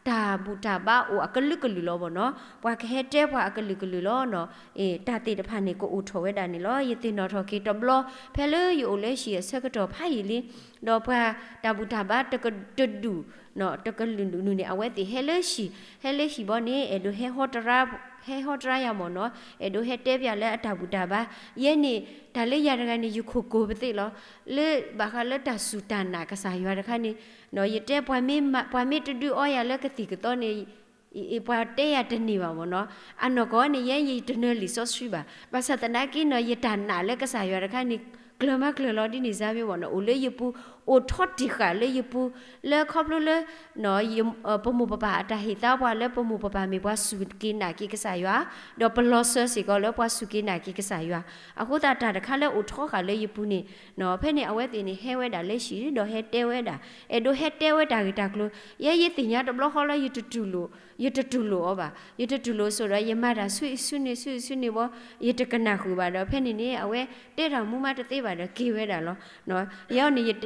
တၢ်ဘူၣ်တၢ်ဘါအိၣ်အကလုာ်ကလုာ်လီၤဘၣ်နီၤ. ပှၤကဟဲတဲပှၤအကလုာ်ကလုာ်လီၤနီၤ. အ့ တၢ်သ့ၣ်တဖၣ်န့ၣ် ကအိၣ်ထီၣ်ဝဲဒၣ်န့ၣ်လီၤ. ယသ့ၣ်နီၣ်ထီၣ်က့ၤတဘျီ ဖဲလၢယအိၣ်လၢဟံၣ်အဆၢကတီၢ်ဖးယံာ်လံ, ဒီးပှၤတၢ်ဘူၣ်တၢ်ဘါတဒူၣ် တကလုာ်ဒူၣ်န့ၣ် အဝဲသ့ၣ်ဟဲလၢဟံၣ်, ဟဲလၢဟံၣ်ဘီန့ၣ် အဲၣ်ဒိးဟဲဟီတရါ, ဟဲဟီတရါယၤမ့ၢ်နီၤ, အဲၣ်ဒိးဟဲတဲပၠးလၢအတၢ်ဘူၣ်တၢ်ဘါ. ယဲန့ၣ် တၢ်လၢယၤတဂၤန့ၣ် ယခိၣ်ကိၤပသ့ၣ်လီၤ. လၢဘၣ်ဃးလၢတၢ်စူၢ်တၢ်နာ်ကစၢ်ယွၤတခါန့ၣ် ယတဲ ပှၤမ့ၢ်တဒုးအီယၤလၢကသံၣ်ကသီန့ၣ် ပှၤတဲယၤတန့ၢ်ဘၣ်မ့ၢ်နီၤ. အနီၢ်ကီၢ်န့ၣ် ယဲယတနၢၤလံာ်စီဆှံဘၣ်. ဘၣ်ဆၣ်သနာ်က့နီၤ ယတၢ်နာ်လၢကစၢ်ယွၤတခါန့ၣ် ကျၢၤမးကျၢၤလီၤဒ်န့ၣ်စါမ့ၢ်မ့ၢ်နီၤ အိၣ်လၢယပူၤ, အိၣ်ထီတံၢ်ဃာ်လၢယပူၤ, လၢခီဖျိလၢ ပမိၢ်ပပၢ်အတၢ်ဟ့ၣ်သါပှၤလၢပမိၢ်ပပၢ်မ့ၢ်ပှၤစူၢ်က့ၤနာ်က့ၤကစၢ်ယွၤ, ဒီးပလီၤစၢၤစ့ၢ်ကီးလၢပှၤစူၢ်က့ၤနာ်က့ၤကစၢ်ယွၤ, အဃိသတးတၢ်တခါလၢအိၣ်ထီဃာ်လၢယပူၤန့ၣ် ဖဲန့ၣ်အဝဲသ့ၣ်န့ၣ် ဟဲဝဲဒၣ်လၢဟံၣ်ဒီးဟဲတဲဝဲဒၣ်, အဲၣ်ဒိးဟဲတဲဝဲတၢ်ဂ့ၢ်တၢ်ကျိၤ, ယဲယသ့ၣ်ညါတဘျီဃီလၢ ယတတူၢ်လိာ်အီၤဘၣ်, ယတတူၢ်လိာ်အစိဒီး ယမၤတၢ်ဆူအံၤဆူန့ၣ် ဆူအံၤဆူန့ၣ်ဘီ, ယတကနၣ်ဃုာ်ဘၣ်ဒီး ဖဲန့ၣ်န့ၣ် အဝဲတဲတၢ်မူမးတသ့ဘၣ်ဒီးက့ၤဝဲဒၣ်လီၤ. ယဲန့ၣ်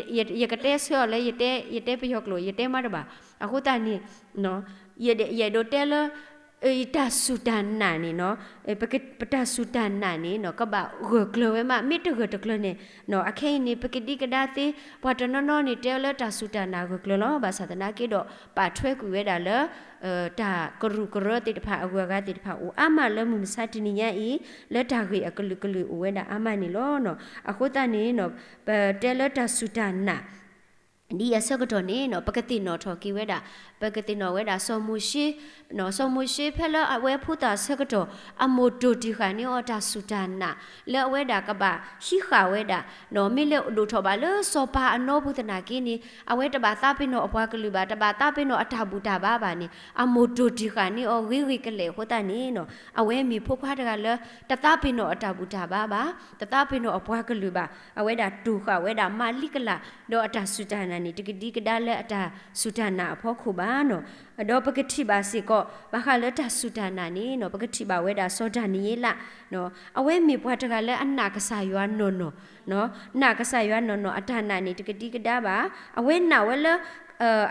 ယကတဲဆၢအီၤလၢ ယတဲပယီၤကျိာ် ယတဲမးတဘၣ်. အဃိသတးန့ၣ် ယအဲၣ်ဒိးတဲလၢ တၢ်စူၢ်တၢ်နာ်န့ၣ်နီၤ, ပတၢ်စူၢ်တၢ်နာ်န့ၣ်နီၤ ကဘၣ်ဂၢၢ်ကျၢၤဝဲမး, မ့ၢ်တဂၢၢ်တကျၢၤန့ၣ်, အခဲအံၤန့ၣ် ပကဒံကဒါသ့, ပှၤတနီၤနီၤန့ၣ် တဲလၢတၢ်စူၢ်တၢ်နာ်ဂၢၢ်ကျၢၤလီၤ. ဘၣ်ဆၣ်သနာ်က့ဒီး ပာ်ထွဲကွံာ်ဝဲဒၣ်လၢ တၢ်ကရူၢ်ကရၢသ့ၣ်တဖၣ် အဂုၤအဂၤသ့ၣ်တဖၣ်အိၣ်အါမးလၢမုၢ်မဆါတနံၤညါအံၤ, လၢတၢ်ဂ့ၢ်အကလုာ်ကလုာ်အိၣ်ဝဲဒၣ်အါမးန့ၣ်လီၤ. အဃိသတးန့ၣ် ပတဲလၢတၢ်စူၢ်တၢ်နာ် ဒ်အံၤအဆၢကတီၢ်န့ၣ် ပကသ့ၣ်နီၣ်ထီၣ်က့ၤဝဲဒၣ် ပကသ့ၣ်နီၣ်ဝဲဒၣ်စီၤမိၤၡ့, စီၤမိၤၡ့ဖဲလၢအဝဲဖိသၣ်ဆၢကတီၢ် အမိၢ်တိၢ်တံၢ်ဃာ်န့ၢ်အီၤတၢ်စူၢ်တၢ်နာ် လၢအဝဲဒၣ်ကဘၣ်ဟံးဃာ်ဝဲဒၣ်, မ့ၢ်လဲၤဒိၣ်ထီၣ်ဘၣ်လၢစီၤပၤအနီပူၤသနာ်က့န့ၣ် အဝဲတဘၣ်သးပ့ၤနီၣ်အပှၤကလုာ်ဘၣ်, တဘၣ်သးပ့ၤနီၣ်အတၢ်ဘူၣ်တၢ်ဘါဘၣ်န့ၣ် အမိၢ်တိၢ်တံၢ်ဃာ်န့ၢ်အီၤဂ့ၤဂ့ၤကလဲာ်အဃိသတးန့ၣ် အဝဲမ့ၢ်ဖိခွါတဂၤလၢ တသးပ့ၤနီၣ်အတၢ်ဘူၣ်တၢ်ဘါဘၣ်, တသးပ့ၤနီၣ်အပှၤကလုာ်ဘၣ်, အဝဲဒၣ်တိၢ်ဃာ်ဝဲဒၣ်မၤလံကလၢ် ဒီးအတၢ်စူၢ်တၢ်နာ်န့ၣ် တကဒံကဒါလၢအတၢ်စူၢ်တၢ်နာ်အဖီခိၣ်ဘၣ်နီၤ. ဒီးပကထံၣ်ဘၣ်စ့ၢ်ကီး ဘၣ်ဃးလၢတၢ်စူၢ်တၢ်နာ်န့ၣ် ပကထံၣ်ဘၣ်ဝဲဒၣ်စီၤဒၤနံးယ့လး, အဝဲမ့ၢ်ပှၤတဂၤလၢအနာ်ကစၢ်ယွၤနီၢ်နီၢ်, နာ်ကစၢ်ယွၤနီၢ်နီၢ် အတၢ်နာ်န့ၣ် တကဒံကဒါဘၣ်. အဝဲနာ်ဝဲလၢ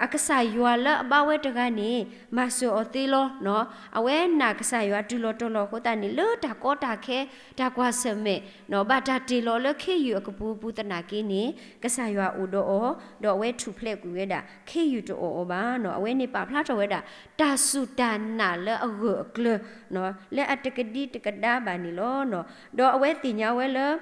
အကစၢ်ယွၤလၢအဘါဝဲတဂၤန့ၣ် မၤစၢၤအီၤသ့လီၤ. အဝဲနာ်ကစၢ်ယွၤတုၤလီၤတီၤလီၤအဃိသတးန့ၣ် လၢတၢ်ကီတၢ်ခဲ တၢ်ကွၢ်ဆၢၣ်မဲာ် ဘၣ်တၢ်တ့ၢ်လီၤလၢခ့ယုၢ်အကပူၤပူၤသနာ်က့န့ၣ် ကစၢ်ယွၤအိၣ်ဒီးအီၤ, ဒီးအဝဲထူၣ်ဖျဲးကွံာ်ဝဲဒၣ် ခ့ယုၢ်တအိၣ်အီၤဘၣ်နီၤ. အဝဲန့ၣ်ပာ်ဖျါထီၣ်ဝဲဒၣ် တၢ်စူၢ်တၢ်နာ်လၢအဂၢၢ်အကျၢၤ လၢအတကဒံတကဒါဘၣ်န့ၣ်လီၤ. ဒီးအဝဲသ့ၣ်ညါဝဲလၢ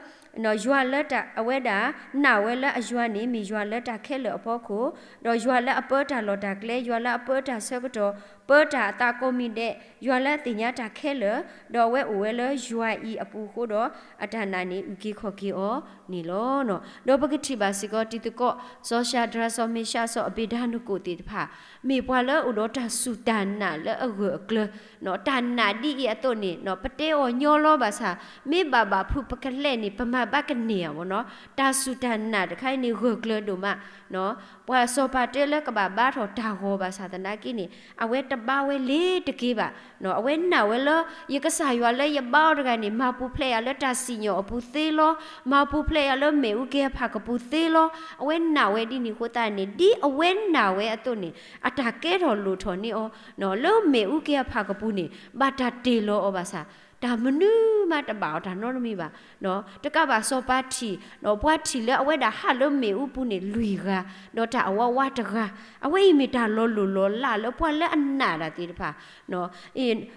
ယွၤလၢတၢ် အဝဲဒၣ် နာ်ဝဲလၢအယွၤန့ၣ် မ့ၢ်ယွၤလၢတၢ်ခဲလၢာ်အဖီခိၣ်, ဒီးယွၤလၢအပၢတၢ်လီၢ်တၢ်ကျဲ, ယွၤလၢအပၢတၢ်ဆၢကတီၢ်, ပၢတၢ်အသးကိးမံၤဒဲး, ယွၤလၢအသ့ၣ်ညါတၢ်ခဲလၢာ်, ဒီးအဝဲအိၣ်ဝဲလၢယွၤအံၤအပူၤအဃိဒီး အတၢ်နာ်န့ၣ် အုၣ်က့ၤခီၣ်က့ၤအီၤန့ၣ်လီၤ. ဒီးပကထံၣ်ဘၣ်စ့ၢ်ကီးတံၤသကိး စီၤၡၤဒြး စီၤမ့ၡး စီၤအဘ့းနကိၤသ့ၣ်တဖၣ် မ့ၢ်ပှၤလၢအိၣ်ဒီးတၢ်စူၢ်တၢ်နာ်လၢအဂၢၢ်အကျၢၤ, တၢ်နာ်ဒ်အံၤအသိးန့ၣ် ပတဲအီၤညီလီၤဘၣ်ဆၣ် မ့ၢ်ဘၣ်ဘၣ်ဖုးပကလဲၤန့ၣ် ပမၤဘၣ်ကန့ၢ်ဧါမ့ၢ်နီၤ. တၢ်စူၢ်တၢ်နာ်တခါအံၤန့ၣ် ဂၢၢ်ကျၢၤဒိၣ်မး, ပှၤစီၤပၤတဲလၢကဘၣ်ဘါထီၣ်တၢ်ဂီၤဘၣ်ဆၣ်သနာ်က့န့ၣ် အဝဲတဘါဝဲလ့ၤတက့ၢ်ဘၣ်. အဝဲနာ်ဝဲလၢ ယကစၢ်ယွၤလၢယဘါအီၤတဂၤန့ၣ် မၤပူၤဖျဲးယၤလၢတၢ်စံၣ်ညီၣ်အပူၤသ့လီၤ, မၤပူၤဖျဲးယၤလၢမ့ၣ်အူက့ၤအဖၣ်ကပူၤသ့လီၤ. အဝဲနာ်ဝဲဒ်န့ၣ်အဃိသတးန့ၣ် ဒ်အဝဲနာ်ဝဲအသိးန့ၣ် အတၢ်ကဲထီၣ်လိၣ်ထီၣ်န့ၢ်အီၤ လၢမ့ၣ်အူက့ၤအဖၣ်ကပူၤန့ၣ် ဘၣ်တၢ်တ့ၢ်လီၤအီၤဘၣ်ဆၣ် တၢ်မနုၤမးတဘၣ်အီၤတၢ်နီတမံၤဘၣ်. တကးဘၣ်စီၤပၤထံၣ် ပှၤထံၣ်လၢအဝဲဒၣ်ဟးလၢမ့ၣ်အူပူၤန့ၣ်လွံၢ်ဂၤ, ဒီးတၢ်အဝးဝးတဂၤ, အဝဲအံၤမ့ၢ်တၢ်လီၤလိၢ်လီၤလးလၢပှၤလၢအနာ်တၢ်သ့ၣ်တဖၣ်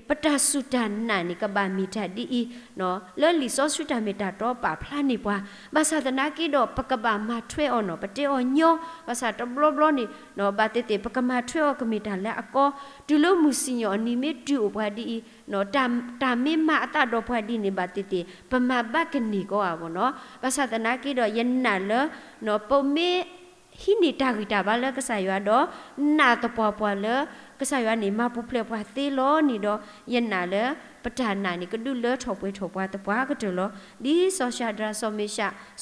ပတၢ်စူၢ်တၢ်နာ်န့ၣ် ကဘၣ်မ့ၢ်တၢ်ဒ်အံၤ, လၢလံာ်စီဆှံတၢ်မ့ၢ်တၢ်တီပာ်ဖျါန့ၢ်ပှၤ, ဘၣ်ဆၣ်သနာ်က့ဒီး ပကဘၣ်မၤထွဲအီၤနီၤ, ပတဲအီၤညီ, ဘၣ်ဆၣ်တဘျီဘျီန့ၣ် ဘၣ်သ့ၣ်သ့ၣ် ပကမၤထွဲအီၤကမ့ၢ်တၢ်လၢအကီ, တုၤလၢမုၢ်စံၣ်ညီၣ်အနံၤမ့ၢ်တုၤအိၣ်ပှၤဒ်အံၤ, တၢ်မ့ၢ်မၤအသးဒီးပှၤဒ်န့ၣ် ဘၣ်သ့ၣ်သ့ၣ် ပမၤဘၣ်ကန့ၢ်ကီးဧါမ့ၢ်နီၤ. ဘၣ်ဆၣ်သနာ်က့ဒီး ယနာ်လၢ ပမ့ၢ် ဟံးန့ၢ်တၢ်ဂံၢ်တၢ်ဘါလၢကစၢ်ယွၤဒီး နာ်သပှၢ်ပှၢ်လၢ ကစၢ်ယွၤန့ၣ် မၤပူၤဖျဲးပှၤသ့လီၤန့ၣ်ဒီး ယနာ်လၢ ပတၢ်နာ်န့ၣ် ကဒုးလၢထီၣ်ပှဲၤထီၣ်ပှၤသပှၢ်ကတၢၢ်လီၤ. ဒ်စီၤၡၤဒြး စီၤမ့ၡး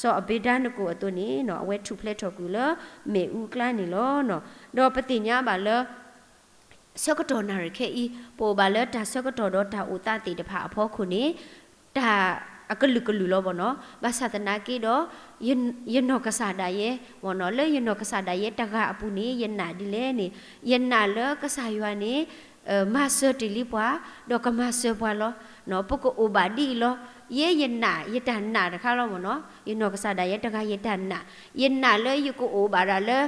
စီၤအဘ့းနကိၤအသိးန့ၣ် အဝဲထူၣ်ဖျဲးထီၣ်ကွံာ်လၢမ့ၣ်အူအကျါန့ၣ်လီၤ. ဒီးပသ့ၣ်ညါဘၣ်လၢ ဆၢကတီၢ်နၣ်ရံၣ်ခဲအံၤ ပအိၣ်ဘၣ်လၢတၢ်ဆၢကတီၢ်ဒီးတၢ်အိၣ်သးသ့ၣ်တဖၣ်အဖီခိၣ်န့ၣ် တၢ်အကလုာ်ကလုာ်လီၤမ့ၢ်နီၤ. ဘၣ်ဆၣ်သနာ်က့ဒီး ယနီၢ်ကစၢ်ဒၣ်ယဲမ့ၢ်နီၤ, လၢယနီၢ်ကစၢ်ဒၣ်ယဲတဂၤအပူၤန့ၣ် ယနာ်ဒ်လဲၣ်န့ၣ် ယနာ်လၢကစၢ်ယွၤန့ၣ် မၤစၢၤတ့ၢ်လံပှၤ ဒီးကမၤစၢၤပှၤလီၤ. ပကအိၣ်ဘၣ်ဒ်အံၤလီၤ. ယဲယနာ် ယတၢ်နာ်တခါလီၤမ့ၢ်နီၤ. ယနီၢ်ကစၢ်ဒၣ်ယဲတဂၤယတၢ်နာ်, ယနာ်လၢယကအိၣ်ဘၣ်ဒၣ်လၢ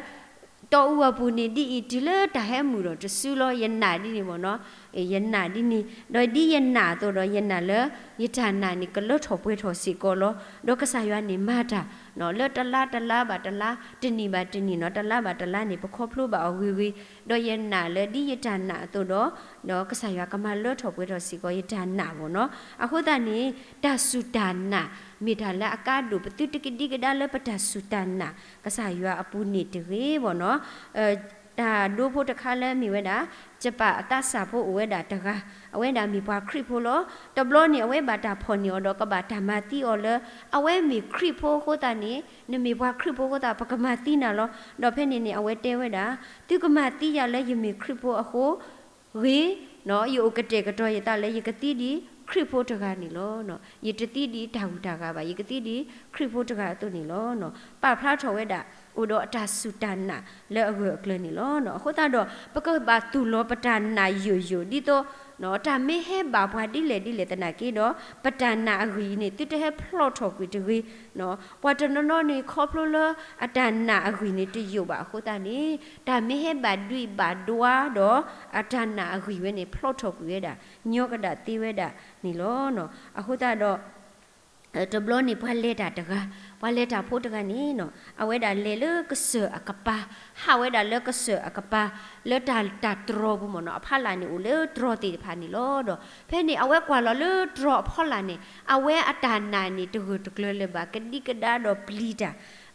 တီအူအပူၤန့ၣ် ဒ်အံၤတုၤလၢတၢ်ဟဲမုာ်ဒီးတစုလီၤ. ယနာ်ဒ်န့ၣ်မ့ၢ်နီၤ, ယနာ်ဒ်န့ၣ်, ဒီးဒ်ယနာ်အသိးဒီး ယနာ်လၢ ယတၢ်နာ်န့ၣ် ကလၢထီၣ်ပှဲၤထီၣ်စ့ၢ်ကီးလီၤ. ဒီးကစၢ်ယွၤန့ၣ်မၤတၢ် လၢတလါတလါဘၣ်တလါ တနံၣ်ဘၣ်တနံၣ်နီၤ, တလါဘၣ်တလါန့ၣ် ပခီဖျိဘၣ်အီၤဂ့ၤဂ့ၤ, ဒီးယနာ်လၢဒ်ယတၢ်နာ်အသိးဒီး ဒီးကစၢ်ယွၤကမၤလၢထီၣ်ပှဲၤထီၣ်စ့ၢ်ကီး ယတၢ်နာ်မ့ၢ်နီၤ. အဃိသတးန့ၣ် တၢ်စူၢ်တၢ်နာ် မ့ၢ်တၢ်လၢအကါဒိၣ် ပသုတကဒံကဒါလၢပတၢ်စူၢ်တၢ်နာ် ကစၢ်ယွၤအပူၤန့ၣ်တဂ့ၤမ့ၢ်နီၤ. တၢ်ဒိဖိတခါလၢမ့ၢ်ဝဲဒၣ် ယပၢ်အသးစၢ်ဖိအိၣ်ဝဲဒၣ်တဂၤ, အဝဲဒၣ်မ့ၢ်ပှၤခရံာ်ဖိလီၤ. တဘျီန့ၣ် အဝဲဘၣ်တၢ်ဖီၣ်န့ၢ်အီၤဒီး ကဘၣ်တၢ်မၤသံအီၤလၢ အဝဲမ့ၢ်ခရံာ်ဖိအဃိသတးန့ၣ် နမ့ၢ်ပှၤခရံာ်ဖိအဃိသတး ပကမၤသံနၤလီၤ. ဒီးဖဲန့ၣ်န့ၣ် အဝဲတဲဝဲဒၣ် သုကမၤသံယၤလၢယမ့ၢ်ခရံာ်ဖိအဃိ ဂ့ၤ, ယအိၣ်ကတဲာ်ကတီၤယသးလၢ ယကသံဒ်ခရံာ်ဖိတဂၤန့ၣ်လီၤ. ယတသံဒ်တၢ်ဂုၤတၢ်ဂၤဘၣ်, ယကသံဒ်ခရံာ်ဖိတဂၤအသိးန့ၣ်လီၤ. ပာ်ဖျါထီၣ်ဝဲဒၣ် အိၣ်ဒီးအတၢ်စူၢ်တၢ်နာ်လၢအဂၢၢ်အကျၢၤန့ၣ်လီၤ. အဃိသတးဒီး ပကဘၣ်သူၣ်လီၤပတၢ်နာ်ယိာ်ယိာ် ဒ်သိး တၢ်မ့ၢ်ဟဲဘၣ်ပှၤဒ်လဲၣ်ဒ်လဲၣ်သနာ်က့ဒီး ပတၢ်နာ်အဂံၢ်အံၤန့ၣ် သုတဟဲဖျီၣ်ထီၣ်ကွံာ်တဂ့ၤ. ပှၤတနီၤနီၤန့ၣ် ခီဖျိလၢအတၢ်နာ်အဂံၢ်န့ၣ် တယိာ်ဘၣ်အဃိသတးန့ၣ် တၢ်မ့ၢ်ဟဲဘၣ်ဒွံးဘၣ်ဒွါဒီး အတၢ်နာ်အဂံၢ်ဝဲန့ၣ် ဖျီၣ်ထီၣ်ကွံာ်ဝဲဒၣ် ညီကဒၣ်သ့ဝဲဒၣ်န့ၣ်လီၤ. အဃိသတးဒီး တဘျီန့ၣ် ပှၤလဲၤတၢ်တဂၤ, ပှၤလဲၤတၢ်ဖိတဂၤန့ၣ်နီၤ အဝဲဒၣ်လဲၤလၢကစၢၢ်အကပၤ, ဟးဝဲဒၣ်လၢကစၢၢ်အကပၤ လၢတၢ် တၢ်တြီၤပူၤမ့ၢ်နီၤ, အဖီလာ်န့ၣ်အိၣ်လၢတြီၤသ့ၣ်တဖၣ်န့ၣ်လီၤ. ဒီး ဖဲန့ၣ်အဝဲကွၢ်လီၤလၢတြီၤအဖီလာ်န့ၣ် အဝဲအတၢ်နာ်န့ၣ် တဂၢၢ်တကျၢၤလၢၤဘၣ်, ကဒံကဒါဒီးပျံၤတၢ်,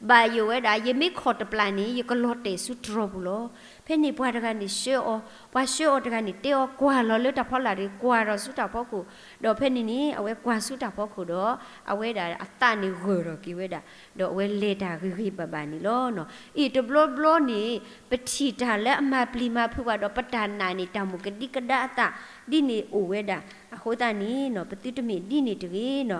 ဘၣ်ယိၣ်ဝဲဒၣ် ယမ့ၢ်ခိးတပျၢ်န့ၣ် ယကလီၤတဲာ်ဆူတြီၤပူၤလီၤ. ဖဲန့ၣ်ပှၤတဂၤန့ၣ်ဆှၢအီၤ, ပှၤဆှၢအီၤတဂၤန့ၣ်တဲအီၤ ကွၢ်လီၤလၢတၢ်ဖီလာ်တဂ့ၤ, ကွၢ်ထီၣ်ဆူတၢ်ဖီခိၣ်, ဒီးဖဲန့ၣ်န့ၣ် အဝဲကွၢ်ဆူတၢ်ဖီခိၣ်ဒီး အဝဲဒၣ်အသးန့ၣ်ဂၢၢ်ထီၣ်က့ၤဝဲဒၣ်, ဒီးအဝဲလဲၤတၢ်ဂ့ၤဂ့ၤဘၣ်ဘၣ်န့ၣ်လီၤ. အံၤတဘျီဘျီန့ၣ် ပထံၣ်တၢ်လၢအမၤပျံၤမၤဖုးပှၤဒီး ပတၢ်နာ်န့ၣ် တၢ်မိၣ်ကဒံကဒါအသး ဒ်န့ၣ်အိၣ်ဝဲဒၣ်. အဃိသတးန့ၣ်နီၤ ပသုတမ့ၢ်ဒ်န့ၣ်တဂ့ၤနီၤ.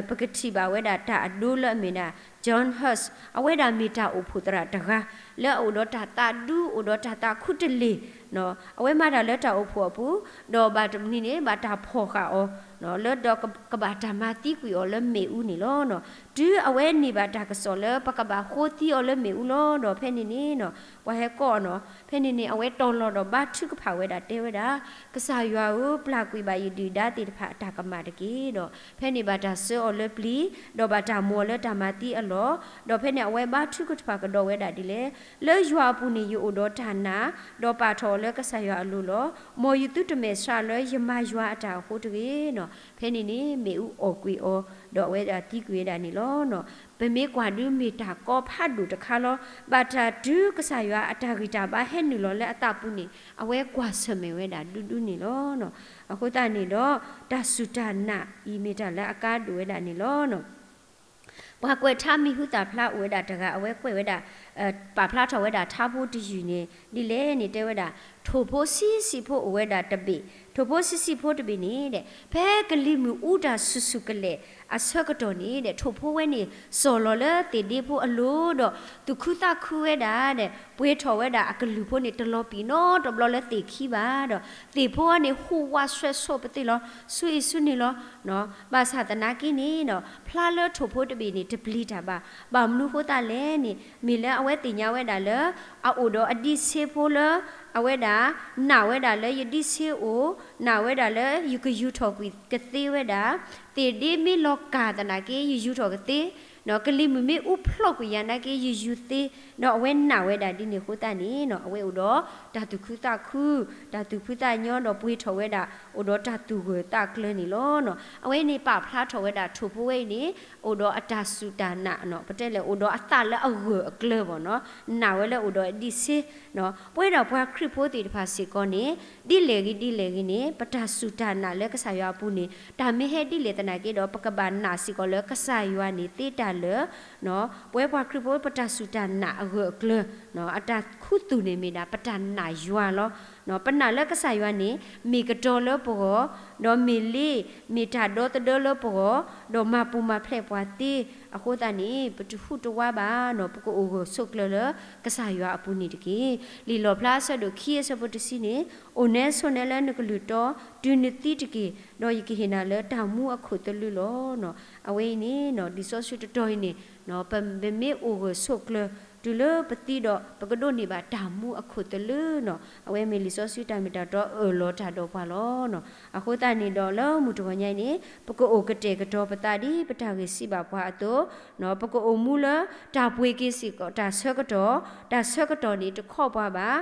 ပကထံၣ်ဘၣ်ဝဲဒၣ်တၢ်အဒိလၢအမ့ၢ်ဒၣ် John Hus, အဝဲဒၣ်မ့ၢ်တၢ်အိၣ်ဖှိၣ်သရၣ်တဂၤ လၢအအိၣ်ဒီးတၢ်သးဒူ အိၣ်ဒီးတၢ်သးခူတလ့ၢ်, အဝဲမၤတၢ်လၢတၢ်အိၣ်ဖှိၣ်အပူၤ, ဒီးဘၣ်တနံၤန့ၣ် ဘၣ်တၢ်ဖီၣ်ဃာ်အီၤ လၢဒီးကဘၣ်တၢ်မၤသံကွံာ်အီၤလၢမ့ၣ်အူန့ၣ်လီၤ. တုၤအဝဲန့ၢ်ဘၣ်တၢ်ကစီၣ်လၢ ပကဘၣ်ဃိသံအီၤလၢမ့ၣ်အူလီၤ. ဒီးဖဲန့ၣ်န့ၣ်နီၤ ပှၤဟဲကိးအီၤနီၤ, ဖဲန့ၣ်န့ၣ် အဝဲတီၤလီၤဒီးဘါထုကဖၣ်ဝဲဒၣ်တဲဝဲဒၣ်, ကစၢ်ယွၤဧၢ, ပျၢ်ကွံာ်ဘၣ်ယဒုၣ်ဒါသ့ၣ်တဖၣ်အတၢ်ကမၣ်တက့ၢ်. ဒီးဖဲန့ၣ်ဘၣ်တၢ်ဆှၢအီၤလၢပျံၤ, ဒီးဘၣ်တၢ်မိၢ်အီၤလၢတၢ်မၤသံအလီၢ်, ဒီးဖဲန့ၣ်အဝဲဘါထုကဖၣ်ကဒီးဝဲဒၣ်ဒ်လဲၣ်, လၢယွၤအပူၤန့ၣ် ယအိၣ်ဒီးတၢ်နာ်, ဒီးပာ်ထီၣ်အီၤလၢကစၢ်ယွၤအလိၤလီၤ. မ်ယသုတမဲာ်ဆှးလၢယမၤယွၤအတၢ်အဃိတဂ့ၤနီၤ. ဖဲန့ၣ်န့ၣ် မ့ၣ်အူအီၣ်ကွံာ်အီၤ, ဒီးအဝဲဒၣ်သံကွံာ်ဝဲဒၣ်န့ၣ်လီၤ. ပမ့ၢ်ကွၢ်ဒုးမ့ၢ်တၢ်ကီဖးဒိၣ်တခါလီၤ. ဘၣ်တၢ်တုၤကစၢ်ယွၤအတၢ်ဂံၢ်တၢ်ဘါဟဲနုာ်လီၤလၢအသးပူၤန့ၣ် အဝဲကွၢ်ဆၢၣ်မဲာ်ဝဲဒၣ်ဒူဒူန့ၣ်လီၤ. အဃိသတးန့ၣ်ဒီး တၢ်စူၢ်တၢ်နာ်အံၤမ့ၢ်တၢ်လၢအကါဒိၣ်ဝဲဒၣ်န့ၣ်လီၤ. ပှၤကွဲးထါမံၤဟူသၣ်ဖျါအိၣ်ဝဲဒၣ်တဂၤ အဝဲကွဲးဝဲဒၣ် ပာ်ဖျါထီၣ်ဝဲဒၣ်ထါဖိတယုၢ်န့ၣ် ဒ်လဲၣ်န့ၣ်တဲဝဲဒၣ်, ထိၣ်ဖိဆံးဆံးဖိအိၣ်ဝဲဒၣ်တဘ့ၣ်, ထိၣ်ဖိဆံးဆံးဖိတဘ့ၣ်န့ၣ်ဒီး ဖဲကလံၤမုၢ်အူတၢ်ဆူၣ်ဆူၣ်ကလဲာ်အဆၢကတီၢ်န့ၣ်ဒီး ထိၣ်ဖိဝဲန့ၣ် စီၢ်လီၤလၢသ့ၣ်ဒ့ဖိအလိၤဒီး သူၣ်ခုသးခုဝဲဒၣ်ဒီး ပှ့ၤထီၣ်ဝဲဒၣ်အကလုၢ်ဖိန့ၣ် တလီၤပံာ်နီတဘျီလၢသ့ၣ်ခံဘၣ်ဒီး သ့ၣ်ဖိအီၤန့ၣ် ဟူးဝးဆွဲးဆိးပသ့ၣ်လီၤ, ဆူအံၤဆူန့ၣ်လီၤ. ဘၣ်ဆၣ်သနာ်က့န့ၣ်ဒီး ဖျါလၢထိၣ်ဖိတဘ့ၣ်န့ၣ် တပျံၤတၢ်ဘၣ်. ဘၣ်မနုၤဃိသတးလဲၣ်န့ၣ် မ့ၢ်လၢအဝဲသ့ၣ်ညါဝဲဒၣ်လၢ အအိၣ်ဒီးအဒံးဆ့ဖိလၢ အဝဲဒၣ် နာ်ဝဲဒၣ်လၢယဒံးဆ့အိၣ်, နာ်ဝဲဒၣ်လၢယကယူၤထီၣ်ကွံာ်ကသ့ဝဲဒၣ်, သ့ၣ်ဒ့မ့ၢ်လီၤကၢ်သနာ်က့ ယယူၤထီၣ်ကသ့, ကလံၤမုၢ်မ့ၢ်အူဖျိးကွံာ်ယၤနာ်က့ ယယူၤသ့, ဒီးအဝဲနာ်ဝဲဒၣ်ဒ်န့ၣ်အဃိသတးန့ၣ်နီၤ အဝဲအိၣ်ဒီးတၢ်သူၣ်ခုသးခု, တၢ်သူၣ်ဖှံသးညီဒီးပှ့ၤထီၣ်ဝဲဒၣ် အိၣ်ဒီးတၢ်သူၣ်ဂၢၢ်သးကျၢၤန့ၣ်လီၤ. အဝဲန့ၣ်ပာ်ဖျါထီၣ်ဝဲဒၣ်ထိၣ်ဖိဝဲအံၤန့ၣ် အိၣ်ဒီးအတၢ်စူၢ်တၢ်နာ်, ပတဲလဲၣ် အိၣ်ဒီးအသးလၢအဂၢၢ်အကျၢၤဘၣ်နီၤ, နာ်ဝဲလၢအိၣ်ဒီးအဒံးဆ့ ပဝဲဒၣ်ပှၤခရံာ်ဖိသ့ၣ်တဖၣ်စ့ၢ်ကီးန့ၣ် ဒ်လဲၣ်ဂ့ၤဒ်လဲၣ်ဂ့ၤန့ၣ် ပတၢ်စူၢ်တၢ်နာ်လၢကစၢ်ယွၤအပူၤန့ၣ် တၢ်မ့ၢ်ဟဲဒ်လဲၣ်သနာ်က့ဒီး ပကဘၣ်နာ်စ့ၢ်ကီးလၢကစၢ်ယွၤန့ၣ်သ့တၢ်လၢာ် ပဝဲပှၤခရံာ်ဖိပတၢ်စူၢ်တၢ်နာ်အဂၢၢ်အကျၢၤ အတၢ်ခူသူၣ်န့ၣ်မ့ၢ်ဒၣ် ပတၢ်နာ်ယွၤလီၤ. ပနာ်လၢကစၢ်ယွၤန့ၣ် မ့ၢ်ကတီၤလၢပဂီၢ်, ဒီးမ့ၢ်လ့, မ့ၢ်တၢ်ဒီသဒၢလၢပဂီၢ်, ဒီးမၤပူၤမၤဖျဲးပှၤသ့, အဃိသတးန့ၣ် ပတဟူးတဝးဘၣ်နီၤ, ပကအိၣ်ဂၢၢ်ဆိးကျၢၤလၢကစၢ်ယွၤအပူၤန့ၣ်တက့ၢ်. လံာ်လီၣ်ဖျါအဆၢဒိၣ်ခံအဆၢဖိတဆံန့ၣ်, အိၣ်နဲဆိးနဲလၢနကလုၢ်တီ, တုၤနသံတက့ၢ်, ဒီးယကဟ့ၣ်နၤလၢတၢ်မူအခိၣ်သလုးလီၤ. အဝဲအံၤန့ၣ် လံာ်စီဆှံတတီၤအံၤန့ၣ် ပမ့ၢ်အိၣ်ဂၢၢ်ဆိးကျၢၤ တုၤလၢပသံဒီး ပကဒိးန့ၢ်ဘၣ်တၢ်မူအခိၣ်သလုးနီၤ, အဝဲမ့ၢ်လံာ်စီဆှံတၢ်မ့ၢ်တၢ်တီအၢၣ်လီၤတၢ်ဒီးပှၤလီၤ. အဃိသတးန့ၣ်ဒီးလၢမုၢ်တဂီၤညါအံၤန့ၣ် ပကအိၣ်ကတဲာ်ကတီၤပသးဒ်ပတၢ်ဂ့ၢ်စံးဘၣ်ပှၤအသိး, ပကအိၣ်မူလၢတၢ်ပှ့ၤက့ၤစ့ၢ်ကီးတၢ်ဆၢကတီၢ်, တၢ်ဆၢကတီၢ်န့ၣ်တခီပှၤဘၣ်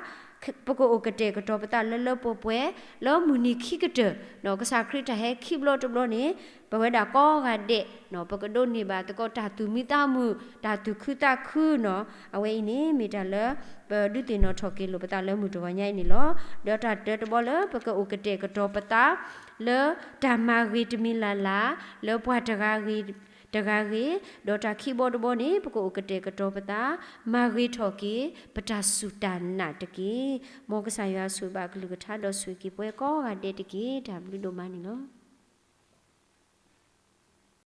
ပကအိၣ်ကတဲာ်ကတီၤပသးလၢလၢပှဲၤပှဲၤ, လၢမုၢ်နံၤခံကတၢၢ်, ကစၢ်ခရံာ်တၢ်ဟဲခံဘျီတဘျီန့ၣ် ပဝဲဒၣ်ကိးဂၤဒဲး ပကဒိးန့ၢ်ဘၣ်သကိးတၢ်သူၣ်မံသးမုာ်, တၢ်သူၣ်ခုသးခုနီၤ. အဝဲအံၤန့ၣ် မ့ၢ်တၢ်လၢ ပဒုးသ့ၣ်နီၣ်ထီၣ်က့ၤလိာ်ပသးလၢမုၢ်တဂီၤညါအံၤန့ၣ်လီၤ. ဒီးတၢ်တၢတဘီလၢပကအိၣ်ကတဲာ်ကတီၤပသး လၢတၢ်မၤဂ့ၤတမံၤလၢ်လၢ် လၢပှၤတဂၤဂ့ၤတဂၤဂ့ၤ, ဒီးတၢ်ခံဘီတဘီန့ၣ် ပကအိၣ်ကတဲာ်ကတီၤပသး မၤဂ့ၤထီၣ်က့ၤ ပတၢ်စူၢ်တၢ်နာ်တက့ၢ်. မ်ကစၢ်ယွၤဆိၣ်ဂ့ၤဘၣ်ကလုၢ်ကထါဒီးဆိၣ်ဂ့ၤက့ၤပှၤကိးဂၤဒဲးတက့ၢ်. တၢ်ဘျုးဒိၣ်မးန့ၣ်လီၤ.